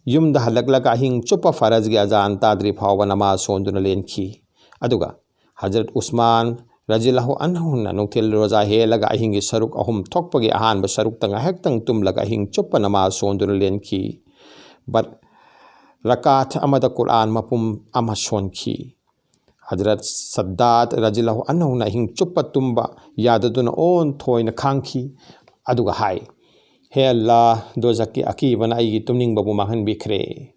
ꯌꯨꯝꯗ ꯍꯜꯂꯛꯂꯒ ꯑꯍꯤꯡ ꯆꯨꯞꯄ ꯐꯔꯖꯒꯤ ꯑꯖꯥꯟ ꯇꯥꯗ꯭ꯔꯤ ꯐꯥꯎꯕ ꯅꯃꯥꯖ ꯁꯣꯟꯗꯨꯅ ꯂꯦꯟꯈꯤ꯫ ꯑꯗꯨꯒ ꯍꯖꯔꯠ ꯎꯁꯃꯥꯟ ꯔꯖꯤꯌꯜꯂꯥꯍꯨ ꯑꯟꯍꯨꯅ ꯅꯨꯡꯊꯤꯜ ꯔꯣꯖꯥ ꯍꯦꯜꯂꯒ ꯑꯍꯤꯡꯒꯤ ꯁꯔꯨꯛ ꯑꯍꯨꯝ ꯊꯣꯛꯄꯒꯤ ꯑꯍꯥꯟꯕ ꯁꯔꯨꯛꯇ ꯉꯥꯏꯍꯥꯛꯇꯪ ꯇꯨꯝꯂꯒ ꯑꯍꯤꯡ ꯆꯨꯞꯄ ꯅꯃꯥꯖ ꯁꯣꯟꯗꯨꯅ ꯂꯦꯟꯈꯤ꯫ ꯕꯠ ꯔꯀꯥꯠ ꯑꯃꯗ ꯀꯨꯔꯥꯟ ꯃꯄꯨꯝ ꯑꯃ ꯁꯣꯟꯈꯤ꯫ ꯍꯖꯔꯠ ꯁꯗꯥꯗ ꯔꯖꯤꯌꯜꯂꯥꯍꯨ ꯑꯟꯍꯨꯅ ꯑꯍꯤꯡ ꯆꯨꯞꯄ ꯇꯨꯝꯕ ꯌꯥꯗꯗꯨꯅ ꯑꯣꯟꯊꯣꯏꯅ ꯈꯥꯡꯈꯤ꯫ ꯑꯗꯨꯒ ꯍꯥꯏ, "ꯍꯦ ꯑꯜꯂꯥ, ꯗꯣꯖꯛꯀꯤ ꯑꯀꯤꯕꯅ ꯑꯩꯒꯤ ꯇꯨꯝꯅꯤꯡꯕꯕꯨ ꯃꯥꯡꯍꯟꯕꯤꯈ꯭ꯔꯦ꯫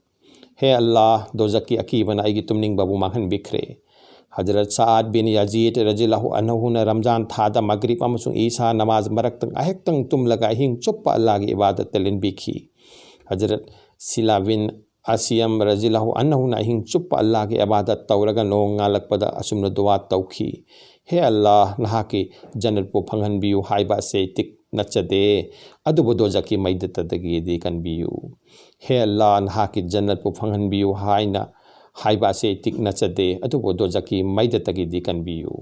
ꯍꯦ ꯑꯜꯂꯥ, ꯗꯣꯖꯛꯀꯤ ꯑꯀꯤꯕꯅ ꯑꯩꯒꯤ ꯇꯨꯝꯅꯤꯡꯕꯕꯨ ꯃꯥꯡꯍꯟꯕꯤꯈ꯭ꯔꯦ"꯫ ꯍꯖꯔꯠ ꯁꯥꯑꯗ ꯕꯤꯟ ꯌꯥꯖꯤꯗ ꯔꯖꯤꯌꯜꯂꯥꯍꯨ ꯑꯟꯍꯨꯅ ꯔꯝꯖꯥꯟ ꯊꯥꯗ ꯃꯒ꯭ꯔꯤꯕ ꯑꯃꯁꯨꯡ ꯏꯁꯥ ꯅꯃꯥꯖ ꯃꯔꯛꯇ ꯉꯥꯏꯍꯥꯛꯇꯪ ꯇꯨꯝꯂꯒ ꯑꯍꯤꯡ ꯆꯨꯞꯄ ꯑꯜꯂꯥꯍꯒꯤ ꯏꯕꯥꯗꯠꯇ ꯂꯦꯟꯕꯤꯈꯤ꯫ ꯍꯖꯔꯠ ꯁꯤꯂꯥ ꯕꯤꯟ ꯑꯁꯤꯌꯝ ꯔꯖꯤꯌꯜꯂꯥꯍꯨ ꯑꯟꯍꯨꯅ ꯑꯍꯤꯡ ꯆꯨꯞꯄ ꯑꯜꯂꯥꯍꯒꯤ ꯏꯕꯥꯗꯠ ꯇꯧꯔꯒ ꯅꯣꯡ ꯉꯥꯜꯂꯛꯄꯗ ꯑꯁꯨꯝꯅ ꯗꯨꯋꯥ ꯇꯧꯈꯤ, "ꯍꯦ ꯑꯜꯂꯥꯍ, ꯅꯍꯥꯛꯀꯤ ꯖꯟꯅꯠꯄꯨ ꯐꯪꯍꯟꯕꯤꯌꯨ ꯍꯥꯏꯕ ꯑꯁꯤ ꯇꯤꯛ ꯅꯠꯆꯗꯦ, ꯑꯗꯨꯕꯨ ꯗꯣꯖꯛꯀꯤ ꯃꯩꯗꯇꯗꯒꯤꯗꯤ ꯀꯟꯕꯤꯌꯨ꯫ ꯍꯦ ꯑꯜꯂꯥꯍ, ꯅꯍꯥꯛꯀꯤ ꯖꯟꯅꯠꯄꯨ ꯐꯪꯍꯟꯕꯤꯌꯨ ꯍꯥꯏꯅ ꯍꯥꯏꯕ ꯑꯁꯤ ꯇꯤꯛ ꯅꯠꯆꯗꯦ, ꯑꯗꯨꯕꯨ ꯗꯣꯖꯛꯀꯤ ꯃꯩꯗꯇꯒꯤꯗꯤ ꯀꯟꯕꯤꯌꯨ"꯫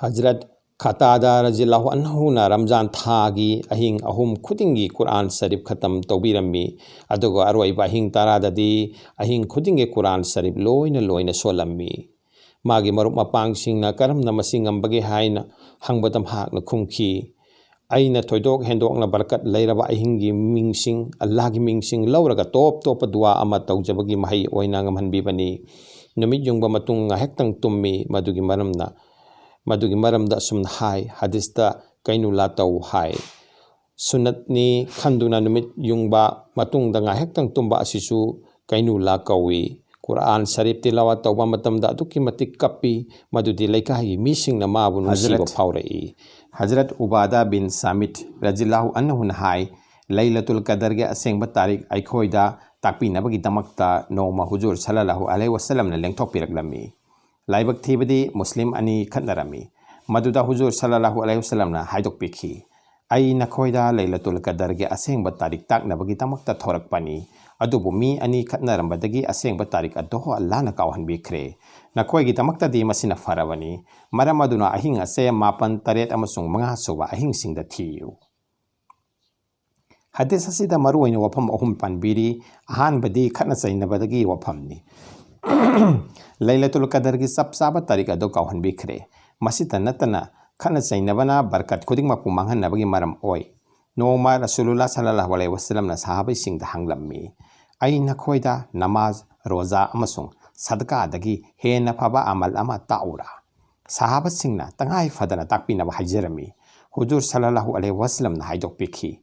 ꯍꯖꯔꯠ ꯈꯇꯥꯗ ꯔꯖꯤꯌꯜꯂꯥꯍꯨ ꯑꯟꯍꯨꯅ ꯔꯝꯖꯥꯟ ꯊꯥꯒꯤ ꯑꯍꯤꯡ ꯑꯍꯨꯝ ꯈꯨꯗꯤꯡꯒꯤ ꯀꯨꯔꯥꯟ ꯁꯔꯤꯐ ꯈꯇꯝ ꯇꯧꯕꯤꯔꯝꯃꯤ, ꯑꯗꯨꯒ ꯑꯔꯣꯏꯕ ꯑꯍꯤꯡ ꯇꯔꯥꯗꯗꯤ ꯑꯍꯤꯡ ꯈꯨꯗꯤꯡꯒꯤ ꯀꯨꯔꯥꯟ ꯁꯔꯤꯐ ꯂꯣꯏꯅ ꯂꯣꯏꯅ ꯁꯣꯜꯂꯝꯃꯤ꯫ ꯃꯥꯒꯤ ꯃꯔꯨꯞ ꯃꯄꯥꯡꯁꯤꯡꯅ ꯀꯔꯝꯅ ꯃꯁꯤ ꯉꯝꯕꯒꯦ ꯍꯥꯏꯅ ꯍꯪꯕꯗ ꯃꯍꯥꯛꯅ ꯈꯨꯝꯈꯤ, "ꯑꯩꯅ ꯊꯣꯏꯗꯣꯛ ꯍꯦꯟꯗꯣꯛꯅ ꯕꯔꯀꯠ ꯂꯩꯔꯕ ꯑꯍꯤꯡꯒꯤ ꯃꯤꯡꯁꯤꯡ, ꯑꯜꯂꯥꯍꯒꯤ ꯃꯤꯡꯁꯤꯡ ꯂꯧꯔꯒ ꯇꯣꯞ ꯇꯣꯞꯄ ꯗꯨꯋꯥ ꯑꯃ ꯇꯧꯖꯕꯒꯤ ꯃꯍꯩ ꯑꯣꯏꯅ ꯉꯝꯍꯟꯕꯤꯕꯅꯤ꯫ ꯅꯨꯃꯤꯠ ꯌꯨꯡꯕ ꯃꯇꯨꯡ ꯉꯥꯏꯍꯥꯛꯇꯪ ꯇꯨꯝꯃꯤ, ꯃꯗꯨꯒꯤ ꯃꯔꯝꯅ, ꯃꯗꯨꯒꯤ ꯃꯔꯝꯗ ꯑꯁꯨꯝꯅ ꯍꯥꯏ, ꯍꯗꯤꯁꯇ ꯀꯩꯅꯨꯂꯥ ꯇꯧ ꯍꯥꯏ꯫ ꯁꯨꯟꯅꯠꯅꯤ ꯈꯟꯗꯨꯅ ꯅꯨꯃꯤꯠ ꯌꯨꯡꯕ ꯃꯇꯨꯡꯗ ꯉꯥꯏꯍꯥꯛꯇꯪ ꯇꯨꯝꯕ ꯑꯁꯤꯁꯨ ꯀꯩꯅꯨꯂꯥ ꯀꯧꯏ꯫ ꯀꯨꯔꯥꯟ ꯁꯔꯤꯐ ꯇꯤꯂꯥꯋꯥ ꯇꯧꯕ ꯃꯇꯝꯗ ꯑꯗꯨꯛꯀꯤ ꯃꯇꯤꯛ ꯀꯞꯄꯤ, ꯃꯗꯨꯗꯤ ꯂꯩꯀꯥꯏꯒꯤ ꯃꯤꯁꯤꯡꯅ ꯃꯥꯕꯨ ꯅꯨꯡꯁꯤꯕ ꯍꯖꯔꯠ ꯐꯥꯎꯔꯛꯏ"꯫ ꯍꯖꯔꯠ ꯎꯕꯥꯗꯥ ꯕꯤꯟ ꯁꯥꯃꯤꯠ ꯔꯖꯤꯌꯜꯂꯥꯍꯨ ꯑꯟꯍꯨꯅ ꯍꯥꯏ, "ꯂꯩꯂꯇꯨꯜ ꯀꯗꯔꯒꯤ ꯑꯁꯦꯡꯕ ꯇꯥꯔꯤꯛ ꯑꯩꯈꯣꯏꯗ ꯇꯥꯛꯄꯤꯅꯕꯒꯤꯗꯃꯛꯇ ꯅꯣꯡꯃ ꯍꯨꯖꯨꯔ ꯁꯜꯂꯜꯂꯥꯍꯨ ꯑꯂꯩꯍꯤ ꯋꯁꯜꯂꯝꯅ ꯂꯦꯡꯊꯣꯛꯄꯤꯔꯛꯂꯝꯃꯤ꯫ ꯂꯥꯏꯕꯛ ꯊꯤꯕꯗꯤ ꯃꯨꯁꯂꯤꯝ ꯑꯅꯤ ꯈꯠꯅꯔꯝꯃꯤ꯫ ꯃꯗꯨꯗ ꯍꯨꯖꯨꯔ ꯁꯜꯂꯜꯂꯥꯍꯨ ꯑꯂꯩꯍꯤ ꯋꯁꯜꯂꯝꯅ ꯍꯥꯏꯗꯣꯛꯄꯤꯈꯤ, ꯑꯩ ꯅꯈꯣꯏꯗ ꯂꯩꯂꯇꯨꯜ ꯀꯗꯔꯒꯤ ꯑꯁꯦꯡꯕ ꯇꯥꯔꯤꯛ ꯇꯥꯛꯅꯕꯒꯤꯗꯃꯛꯇ ꯊꯣꯔꯛꯄꯅꯤ꯫ ꯑꯗꯨꯕꯨ ꯃꯤ ꯑꯅꯤ ꯈꯠꯅꯔꯝꯕꯗꯒꯤ ꯑꯁꯦꯡꯕ ꯇꯥꯔꯤꯛ ꯑꯗꯣ ꯑꯜꯂꯥꯍꯅ ꯀꯥꯎꯍꯟꯕꯤꯈ꯭ꯔꯦ꯫ ꯅꯈꯣꯏꯒꯤꯗꯃꯛꯇꯗꯤ ꯃꯁꯤꯅ ꯐꯔꯕꯅꯤ꯫ ꯃꯔꯝ ꯑꯗꯨꯅ ꯑꯍꯤꯡ ꯑꯁꯦ ꯃꯥꯄꯟ, ꯇꯔꯦꯠ ꯑꯃꯁꯨꯡ ꯃꯉꯥ ꯁꯨꯕ ꯑꯍꯤꯡꯁꯤꯡꯗ ꯊꯤꯌꯨ꯫ ꯍꯗꯤꯁ ꯑꯁꯤꯗ ꯃꯔꯨꯑꯣꯏꯅ ꯋꯥꯐꯝ ꯑꯍꯨꯝ ꯄꯟꯕꯤꯔꯤ꯫ ꯑꯍꯥꯟꯕꯗꯤ ꯈꯠꯅ ꯆꯩꯅꯕꯗꯒꯤ ꯋꯥꯐꯝꯅꯤ꯫ ꯂꯩꯂꯇꯨꯜ ꯀꯗꯔꯒꯤ ꯆꯞ ꯆꯥꯕ ꯇꯥꯔꯤꯛ ꯑꯗꯨ ꯀꯥꯎꯍꯟꯕꯤꯈ꯭ꯔꯦ꯫ ꯃꯁꯤꯇ ꯅꯠꯇꯅ ꯈꯠꯅ ꯆꯩꯅꯕꯅ ꯕꯔꯀꯠ ꯈꯨꯗꯤꯡꯃꯛꯄꯨ ꯃꯥꯡꯍꯟꯅꯕꯒꯤ ꯃꯔꯝ ꯑꯣꯏ꯫ ꯅꯣꯡꯃ ꯔꯁꯨꯂꯨꯜꯂꯥ ꯁꯜꯂꯜꯂꯥꯍꯨ ꯑꯂꯩꯍꯤ ꯋꯁꯜꯂꯝꯅ ꯁꯍꯥꯕꯤꯁꯤꯡꯗ ꯍꯪꯂꯝꯃꯤ, "ꯑꯩ ꯅꯈꯣꯏꯗ ꯅꯃꯥꯖ, ꯔꯣꯖꯥ ꯑꯃꯁꯨꯡ ꯁꯗꯀꯥꯗꯒꯤ ꯍꯦꯟꯅ ꯐꯕ ꯑꯃꯜ ꯑꯃ ꯇꯥꯛꯎꯔꯥ?" ꯁꯍꯥꯕꯁꯤꯡꯅ ꯇꯉꯥꯏ ꯐꯗꯅ ꯇꯥꯛꯄꯤꯅꯕ ꯍꯥꯏꯖꯔꯝꯃꯤ꯫ ꯍꯨꯖꯨꯔ ꯁꯜꯂꯜꯂꯥꯍꯨ ꯑꯂꯩꯍꯤ ꯋꯁꯜꯂꯝꯅ ꯍꯥꯏꯗꯣꯛꯄꯤꯈꯤ,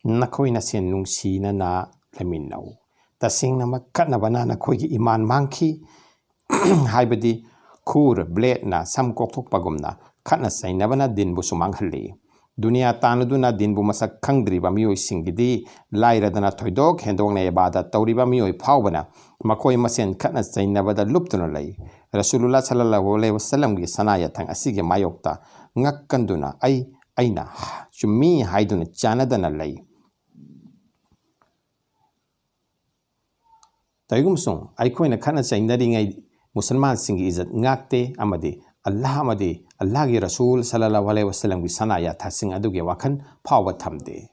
"ꯅꯈꯣꯏ ꯅꯁꯦꯟ ꯅꯨꯡꯁꯤꯅꯅ ꯂꯩꯃꯤꯟꯅꯧ꯫ ꯇꯁꯦꯡꯅꯃꯛ ꯈꯠꯅꯕꯅ ꯅꯈꯣꯏꯒꯤ ꯏꯃꯥꯟ ꯃꯥꯡꯈꯤ"꯫ ꯍꯥꯏꯕꯗꯤ ꯈꯨꯔ, ꯕ꯭ꯂꯦꯗꯅ ꯁꯝ ꯀꯣꯛꯊꯣꯛꯄꯒꯨꯝꯅ ꯈꯠꯅ ꯆꯩꯅꯕꯅ ꯗꯤꯟꯕꯨꯁꯨ ꯃꯥꯡꯍꯜꯂꯤ꯫ ꯗꯨꯅꯤꯌꯥ ꯇꯥꯟꯅꯗꯨꯅ ꯗꯤꯟꯕꯨ ꯃꯁꯛ ꯈꯪꯗ꯭ꯔꯤꯕ ꯃꯤꯑꯣꯏꯁꯤꯡꯒꯤꯗꯤ ꯂꯥꯏꯔꯗꯅ ꯊꯣꯏꯗꯣꯛ ꯍꯦꯟꯗꯣꯛꯅ ꯏꯕꯥꯗꯠ ꯇꯧꯔꯤꯕ ꯃꯤꯑꯣꯏ ꯐꯥꯎꯕꯅ ꯃꯈꯣꯏ ꯃꯁꯦꯟ ꯈꯠꯅ ꯆꯩꯅꯕꯗ ꯂꯨꯞꯇꯨꯅ ꯂꯩ꯫ ꯔꯁꯨꯂꯨꯜꯂꯥ ꯁꯜꯂꯜꯂꯥꯍꯨ ꯑꯂꯩꯍꯤ ꯋꯁꯜꯂꯝꯒꯤ ꯁꯅꯥ ꯌꯥꯊꯪ ꯑꯁꯤꯒꯤ ꯃꯥꯌꯣꯛꯇ ꯉꯛꯀꯟꯗꯨꯅ "ꯑꯩ, ꯑꯩꯅ ꯆꯨꯝꯃꯤ" ꯍꯥꯏꯗꯨꯅ ꯆꯥꯟꯅꯗꯅ ꯂꯩ꯫ ꯇꯧꯏꯒꯨꯝꯁꯨꯡ ꯑꯩꯈꯣꯏꯅ ꯈꯠꯅ ꯆꯩꯅꯔꯤꯉꯩ ꯃꯨꯁꯜꯃꯥꯟꯁꯤꯡꯒꯤ ꯏꯖꯠ ꯉꯥꯛꯇꯦ ꯑꯃꯗꯤ ꯑꯜꯂꯥꯍ ꯑꯃꯗꯤ ꯑꯜꯂꯥꯍꯒꯤ ꯔꯁꯨꯜ ꯁꯜꯂꯜꯂꯥꯍꯨ ꯑꯂꯩꯍꯤ ꯋꯁꯜꯂꯝꯒꯤ ꯁꯅꯥ ꯌꯥꯊꯥꯁꯤꯡ ꯑꯗꯨꯒꯤ ꯋꯥꯈꯜ ꯐꯥꯎꯕ ꯊꯝꯗꯦ꯫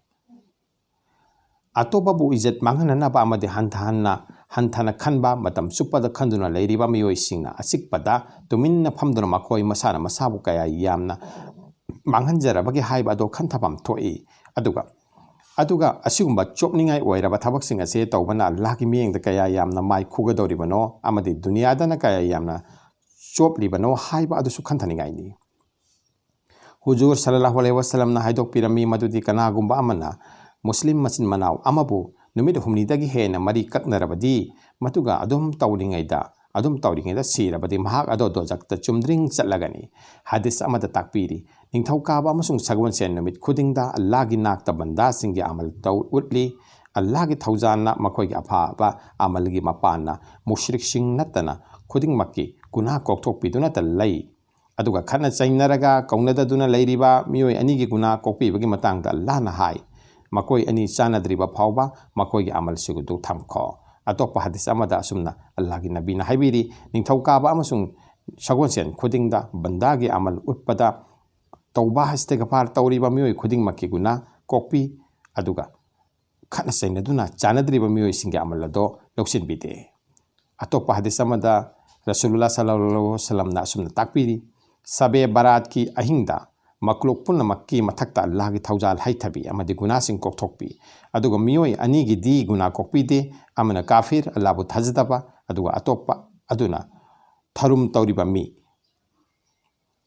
ꯑꯇꯣꯞꯄꯕꯨ ꯏꯖꯠ ꯃꯥꯡꯍꯟꯅꯅꯕ ꯑꯃꯗꯤ ꯍꯟꯊꯍꯟꯅ, ꯍꯟꯊꯅ ꯈꯟꯕ, ꯃꯇꯝ ꯆꯨꯞꯄꯗ ꯈꯟꯗꯨꯅ ꯂꯩꯔꯤꯕ ꯃꯤꯑꯣꯏꯁꯤꯡꯅ ꯑꯆꯤꯛꯄꯗ ꯇꯨꯃꯤꯟꯅ ꯐꯝꯗꯨꯅ ꯃꯈꯣꯏ ꯃꯁꯥꯅ ꯃꯁꯥꯕꯨ ꯀꯌꯥ ꯌꯥꯝꯅ ꯃꯥꯡꯍꯟꯖꯔꯕꯒꯦ ꯍꯥꯏꯕ ꯑꯗꯨ ꯈꯟꯊꯐꯝ ꯊꯣꯛꯏ꯫ ꯑꯗꯨꯒ, ꯑꯗꯨꯒ ꯑꯁꯤꯒꯨꯝꯕ ꯆꯣꯞꯅꯤꯡꯉꯥꯏ ꯑꯣꯏꯔꯕ ꯊꯕꯛꯁꯤꯡ ꯑꯁꯤ ꯇꯧꯕꯅ ꯑꯜꯂꯥꯍꯒꯤ ꯃꯤꯠꯌꯦꯡꯗ ꯀꯌꯥ ꯌꯥꯝꯅ ꯃꯥꯏ ꯈꯨꯒꯗꯧꯔꯤꯕꯅꯣ ꯑꯃꯗꯤ ꯗꯨꯅꯤꯌꯥꯗꯅ ꯀꯌꯥ ꯌꯥꯝꯅ ꯆꯣꯞꯂꯤꯕꯅꯣ ꯍꯥꯏꯕ ꯑꯗꯨꯁꯨ ꯈꯟꯊꯅꯤꯡꯉꯥꯏꯅꯤ꯫ ꯍꯨꯖꯨꯔ ꯁꯜꯂꯜꯂꯥꯍꯨ ꯑꯂꯩꯍꯤ ꯋꯁꯜꯂꯝꯅ ꯍꯥꯏꯗꯣꯛꯄꯤꯔꯝꯃꯤ ꯃꯗꯨꯗꯤ ꯀꯅꯥꯒꯨꯝꯕ ꯑꯃꯅ ꯃꯨꯁꯂꯤꯝ ꯃꯆꯤꯟ ꯃꯅꯥꯎ ꯑꯃꯕꯨ ꯅꯨꯃꯤꯠ ꯍꯨꯝꯅꯤꯗꯒꯤ ꯍꯦꯟꯅ ꯃꯔꯤ ꯀꯛꯅꯔꯕꯗꯤ, ꯃꯗꯨꯒ ꯑꯗꯨꯝ ꯇꯧꯔꯤꯉꯩꯗ, ꯑꯗꯨꯝ ꯇꯧꯔꯤꯉꯩꯗ ꯁꯤꯔꯕꯗꯤ ꯃꯍꯥꯛ ꯑꯗꯣ ꯗꯣꯖꯛꯇ ꯆꯨꯝꯗ꯭ꯔꯤꯡ ꯆꯠꯂꯒꯅꯤ꯫ ꯍꯗꯤꯁ ꯑꯃꯗ ꯇꯥꯛꯄꯤꯔꯤ, ꯅꯤꯡꯊꯧꯀꯥꯕ ꯑꯃꯁꯨꯡ ꯁꯒꯣꯜꯁꯦꯟ ꯅꯨꯃꯤꯠ ꯈꯨꯗꯤꯡꯗ ꯑꯜꯂꯥꯍꯒꯤ ꯅꯥꯛꯇ ꯕꯟꯗꯥꯁꯤꯡꯒꯤ ꯑꯃꯜ ꯇꯧ ꯎꯠꯂꯤ꯫ ꯑꯜꯂꯥꯍꯒꯤ ꯊꯧꯖꯥꯜꯅ ꯃꯈꯣꯏꯒꯤ ꯑꯐꯕ ꯑꯃꯜꯒꯤ ꯃꯄꯥꯟꯅ ꯃꯨꯁ꯭ꯔꯤꯛꯁꯤꯡ ꯅꯠꯇꯅ ꯈꯨꯗꯤꯡꯃꯛꯀꯤ ꯒꯨꯅꯥꯍ ꯀꯣꯛꯊꯣꯛꯄꯤꯗꯨꯅꯇ ꯂꯩ꯫ ꯑꯗꯨꯒ ꯈꯠꯅ ꯆꯩꯅꯔꯒ ꯀꯧꯅꯗꯗꯨꯅ ꯂꯩꯔꯤꯕ ꯃꯤꯑꯣꯏ ꯑꯅꯤꯒꯤ ꯒꯨꯅꯥ ꯀꯣꯛꯄꯤꯕꯒꯤ ꯃꯇꯥꯡꯗ ꯑꯜꯂꯥꯍꯅ ꯍꯥꯏ, ꯃꯈꯣꯏ ꯑꯅꯤ ꯆꯥꯟꯅꯗ꯭ꯔꯤꯕ ꯐꯥꯎꯕ ꯃꯈꯣꯏꯒꯤ ꯑꯃꯜꯁꯤꯡꯗꯨ ꯊꯝꯈꯣ꯫ ꯑꯇꯣꯞꯄ ꯍꯗꯤꯁ ꯑꯃꯗ ꯑꯁꯨꯝꯅ ꯑꯜꯂꯥꯍꯒꯤ ꯅꯕꯤꯅ ꯍꯥꯏꯕꯤꯔꯤ, ꯅꯤꯡꯊꯧꯀꯥꯕ ꯑꯃꯁꯨꯡ ꯁꯒꯣꯜꯁꯦꯟ ꯈꯨꯗꯤꯡꯗ ꯕꯟꯗꯥꯒꯤ ꯑꯃꯜ ꯎꯠꯄꯗ ꯇꯧꯕꯥ ꯏꯁꯇꯤꯒꯐꯥꯔ ꯇꯧꯔꯤꯕ ꯃꯤꯑꯣꯏ ꯈꯨꯗꯤꯡꯃꯛꯀꯤ ꯒꯨꯅꯥ ꯀꯣꯛꯄꯤ, ꯑꯗꯨꯒ ꯈꯠꯅ ꯆꯩꯅꯗꯨꯅ ꯆꯥꯟꯅꯗ꯭ꯔꯤꯕ ꯃꯤꯑꯣꯏꯁꯤꯡꯒꯤ ꯑꯃꯜ ꯑꯗꯣ ꯂꯧꯁꯤꯟꯕꯤꯗꯦ꯫ ꯑꯇꯣꯞꯄ ꯍꯗꯤꯁ ꯑꯃꯗ ꯔꯁꯨꯂꯨꯜꯂꯥ ꯁꯜꯂꯜꯂꯥꯍꯨ ꯑꯂꯩꯍꯤ ꯋꯥꯁꯜꯂꯝꯅ ꯑꯁꯨꯝꯅ ꯇꯥꯛꯄꯤꯔꯤ, ꯁꯕꯦ ꯕꯔꯥꯠꯀꯤ ꯑꯍꯤꯡꯗ ꯃꯈꯂꯨꯛ ꯄꯨꯝꯅꯃꯛꯀꯤ ꯃꯊꯛꯇ ꯑꯜꯂꯥꯍꯒꯤ ꯊꯧꯖꯥꯜ ꯍꯩꯊꯕꯤ ꯑꯃꯗꯤ ꯒꯨꯅꯥꯁꯤꯡ ꯀꯣꯛꯊꯣꯛꯄꯤ, ꯑꯗꯨꯒ ꯃꯤꯑꯣꯏ ꯑꯅꯤꯒꯤꯗꯤ ꯒꯨꯅꯥ ꯀꯣꯛꯄꯤꯗꯦ, ꯑꯃꯅ ꯀꯥꯐꯤꯔ, ꯑꯜꯂꯥꯍꯕꯨ ꯊꯥꯖꯗꯕ, ꯑꯗꯨꯒ ꯑꯇꯣꯞꯄ ꯑꯗꯨꯅ ꯊꯔꯨꯝ ꯇꯧꯔꯤꯕ ꯃꯤ꯫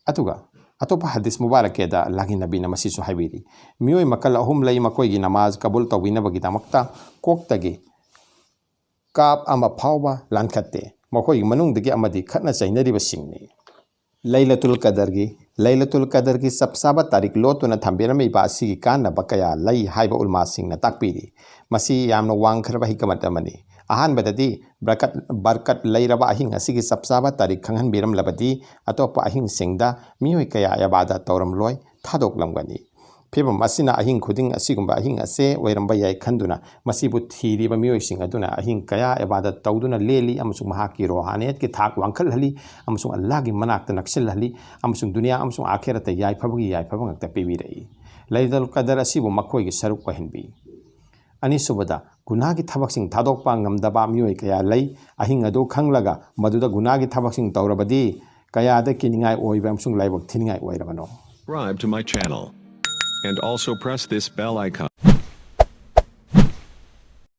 ꯑꯗꯨꯒ ꯑꯇꯣꯞꯄ ꯍꯗꯤꯁ ꯃꯨꯕꯥꯔꯛꯀꯦꯗ ꯑꯜꯂꯥꯍꯒꯤ ꯅꯕꯤꯅ ꯃꯁꯤꯁꯨ ꯍꯥꯏꯕꯤꯔꯤ, ꯃꯤꯑꯣꯏ ꯃꯈꯜ ꯑꯍꯨꯝ ꯂꯩ, ꯃꯈꯣꯏꯒꯤ ꯅꯃꯥꯖ ꯀꯕꯨꯜ ꯇꯧꯕꯤꯅꯕꯒꯤꯗꯃꯛꯇ ꯀꯣꯛꯇꯒꯤ ꯀꯥꯞ ꯑꯃ ꯐꯥꯎꯕ ꯂꯥꯟꯈꯠꯇꯦ, ꯃꯈꯣꯏꯒꯤ ꯃꯅꯨꯡꯗꯒꯤ ꯑꯃꯗꯤ ꯈꯠꯅ ꯆꯩꯅꯔꯤꯕꯁꯤꯡꯅꯤ꯫ ꯂꯩꯂꯇꯨꯜ ꯀꯗꯔꯒꯤ ꯂꯩꯂꯇꯨꯜ ꯀꯗꯔꯒꯤ ꯆꯞ ꯆꯥꯕ ꯇꯥꯔꯤꯛ ꯂꯣꯠꯇꯨꯅ ꯊꯝꯕꯤꯔꯝꯃꯤꯕ ꯑꯁꯤꯒꯤ ꯀꯥꯟꯅꯕ ꯀꯌꯥ ꯂꯩ ꯍꯥꯏꯕ ꯎꯂꯃꯥꯁꯤꯡꯅ ꯇꯥꯛꯄꯤꯔꯤ꯫ ꯃꯁꯤ ꯌꯥꯝꯅ ꯋꯥꯡꯈ꯭ꯔꯕ ꯍꯤꯀꯃꯠ ꯑꯃꯅꯤ꯫ ꯑꯍꯥꯟꯕꯗꯗꯤ ꯕꯔꯀꯠ, ꯕꯔꯀꯠ ꯂꯩꯔꯕ ꯑꯍꯤꯡ ꯑꯁꯤꯒꯤ ꯆꯞ ꯆꯥꯕ ꯇꯥꯔꯤꯛ ꯈꯪꯍꯟꯕꯤꯔꯝꯂꯕꯗꯤ ꯑꯇꯣꯞꯄ ꯑꯍꯤꯡꯁꯤꯡꯗ ꯃꯤꯑꯣꯏ ꯀꯌꯥ ꯏꯕꯥꯗꯠ ꯇꯧꯔꯝꯂꯣꯏ, ꯊꯥꯗꯣꯛꯂꯝꯒꯅꯤ꯫ ꯐꯤꯕꯝ ꯑꯁꯤꯅ ꯑꯍꯤꯡ ꯈꯨꯗꯤꯡ ꯑꯁꯤꯒꯨꯝꯕ ꯑꯍꯤꯡ ꯑꯁꯦ ꯑꯣꯏꯔꯝꯕ ꯌꯥꯏ ꯈꯟꯗꯨꯅ ꯃꯁꯤꯕꯨ ꯊꯤꯔꯤꯕ ꯃꯤꯑꯣꯏꯁꯤꯡ ꯑꯗꯨꯅ ꯑꯍꯤꯡ ꯀꯌꯥ ꯏꯕꯥꯗꯠ ꯇꯧꯗꯨꯅ ꯂꯦꯜꯂꯤ ꯑꯃꯁꯨꯡ ꯃꯍꯥꯛꯀꯤ ꯔꯣꯍꯥꯅꯤꯌꯠꯀꯤ ꯊꯥꯛ ꯋꯥꯡꯈꯠꯍꯜꯂꯤ ꯑꯃꯁꯨꯡ ꯑꯜꯂꯥꯍꯒꯤ ꯃꯅꯥꯛꯇ ꯅꯛꯁꯤꯜꯍꯜꯂꯤ ꯑꯃꯁꯨꯡ ꯗꯨꯅꯤꯌꯥ ꯑꯃꯁꯨꯡ ꯑꯥꯈꯤꯔꯠꯇ ꯌꯥꯏꯐꯕꯒꯤ ꯌꯥꯏꯐꯕ ꯉꯥꯛꯇ ꯄꯤꯕꯤꯔꯛꯏ꯫ ꯂꯩꯂꯇꯨꯜ ꯀꯗꯔ ꯑꯁꯤꯕꯨ ꯃꯈꯣꯏꯒꯤ ꯁꯔꯨꯛ ꯑꯣꯏꯍꯟꯕꯤ꯫ ꯑꯅꯤꯁꯨꯕꯗ, ꯒꯨꯅꯥꯒꯤ ꯊꯕꯛꯁꯤꯡ ꯊꯥꯗꯣꯛꯄ ꯉꯝꯗꯕ ꯃꯤꯑꯣꯏ ꯀꯌꯥ ꯂꯩ꯫ ꯑꯍꯤꯡ ꯑꯗꯨ ꯈꯪꯂꯒ ꯃꯗꯨꯗ ꯒꯨꯅꯥꯒꯤ ꯊꯕꯛꯁꯤꯡ ꯇꯧꯔꯕꯗꯤ ꯀꯌꯥꯗ ꯀꯤꯅꯤꯡꯉꯥꯏ ꯑꯣꯏꯕ ꯑꯃꯁꯨꯡ ꯂꯥꯏꯕꯛ ꯊꯤꯅꯤꯡꯉꯥꯏ ꯑꯣꯏꯔꯕꯅꯣ? Subscribe to my channel. And also press this bell icon.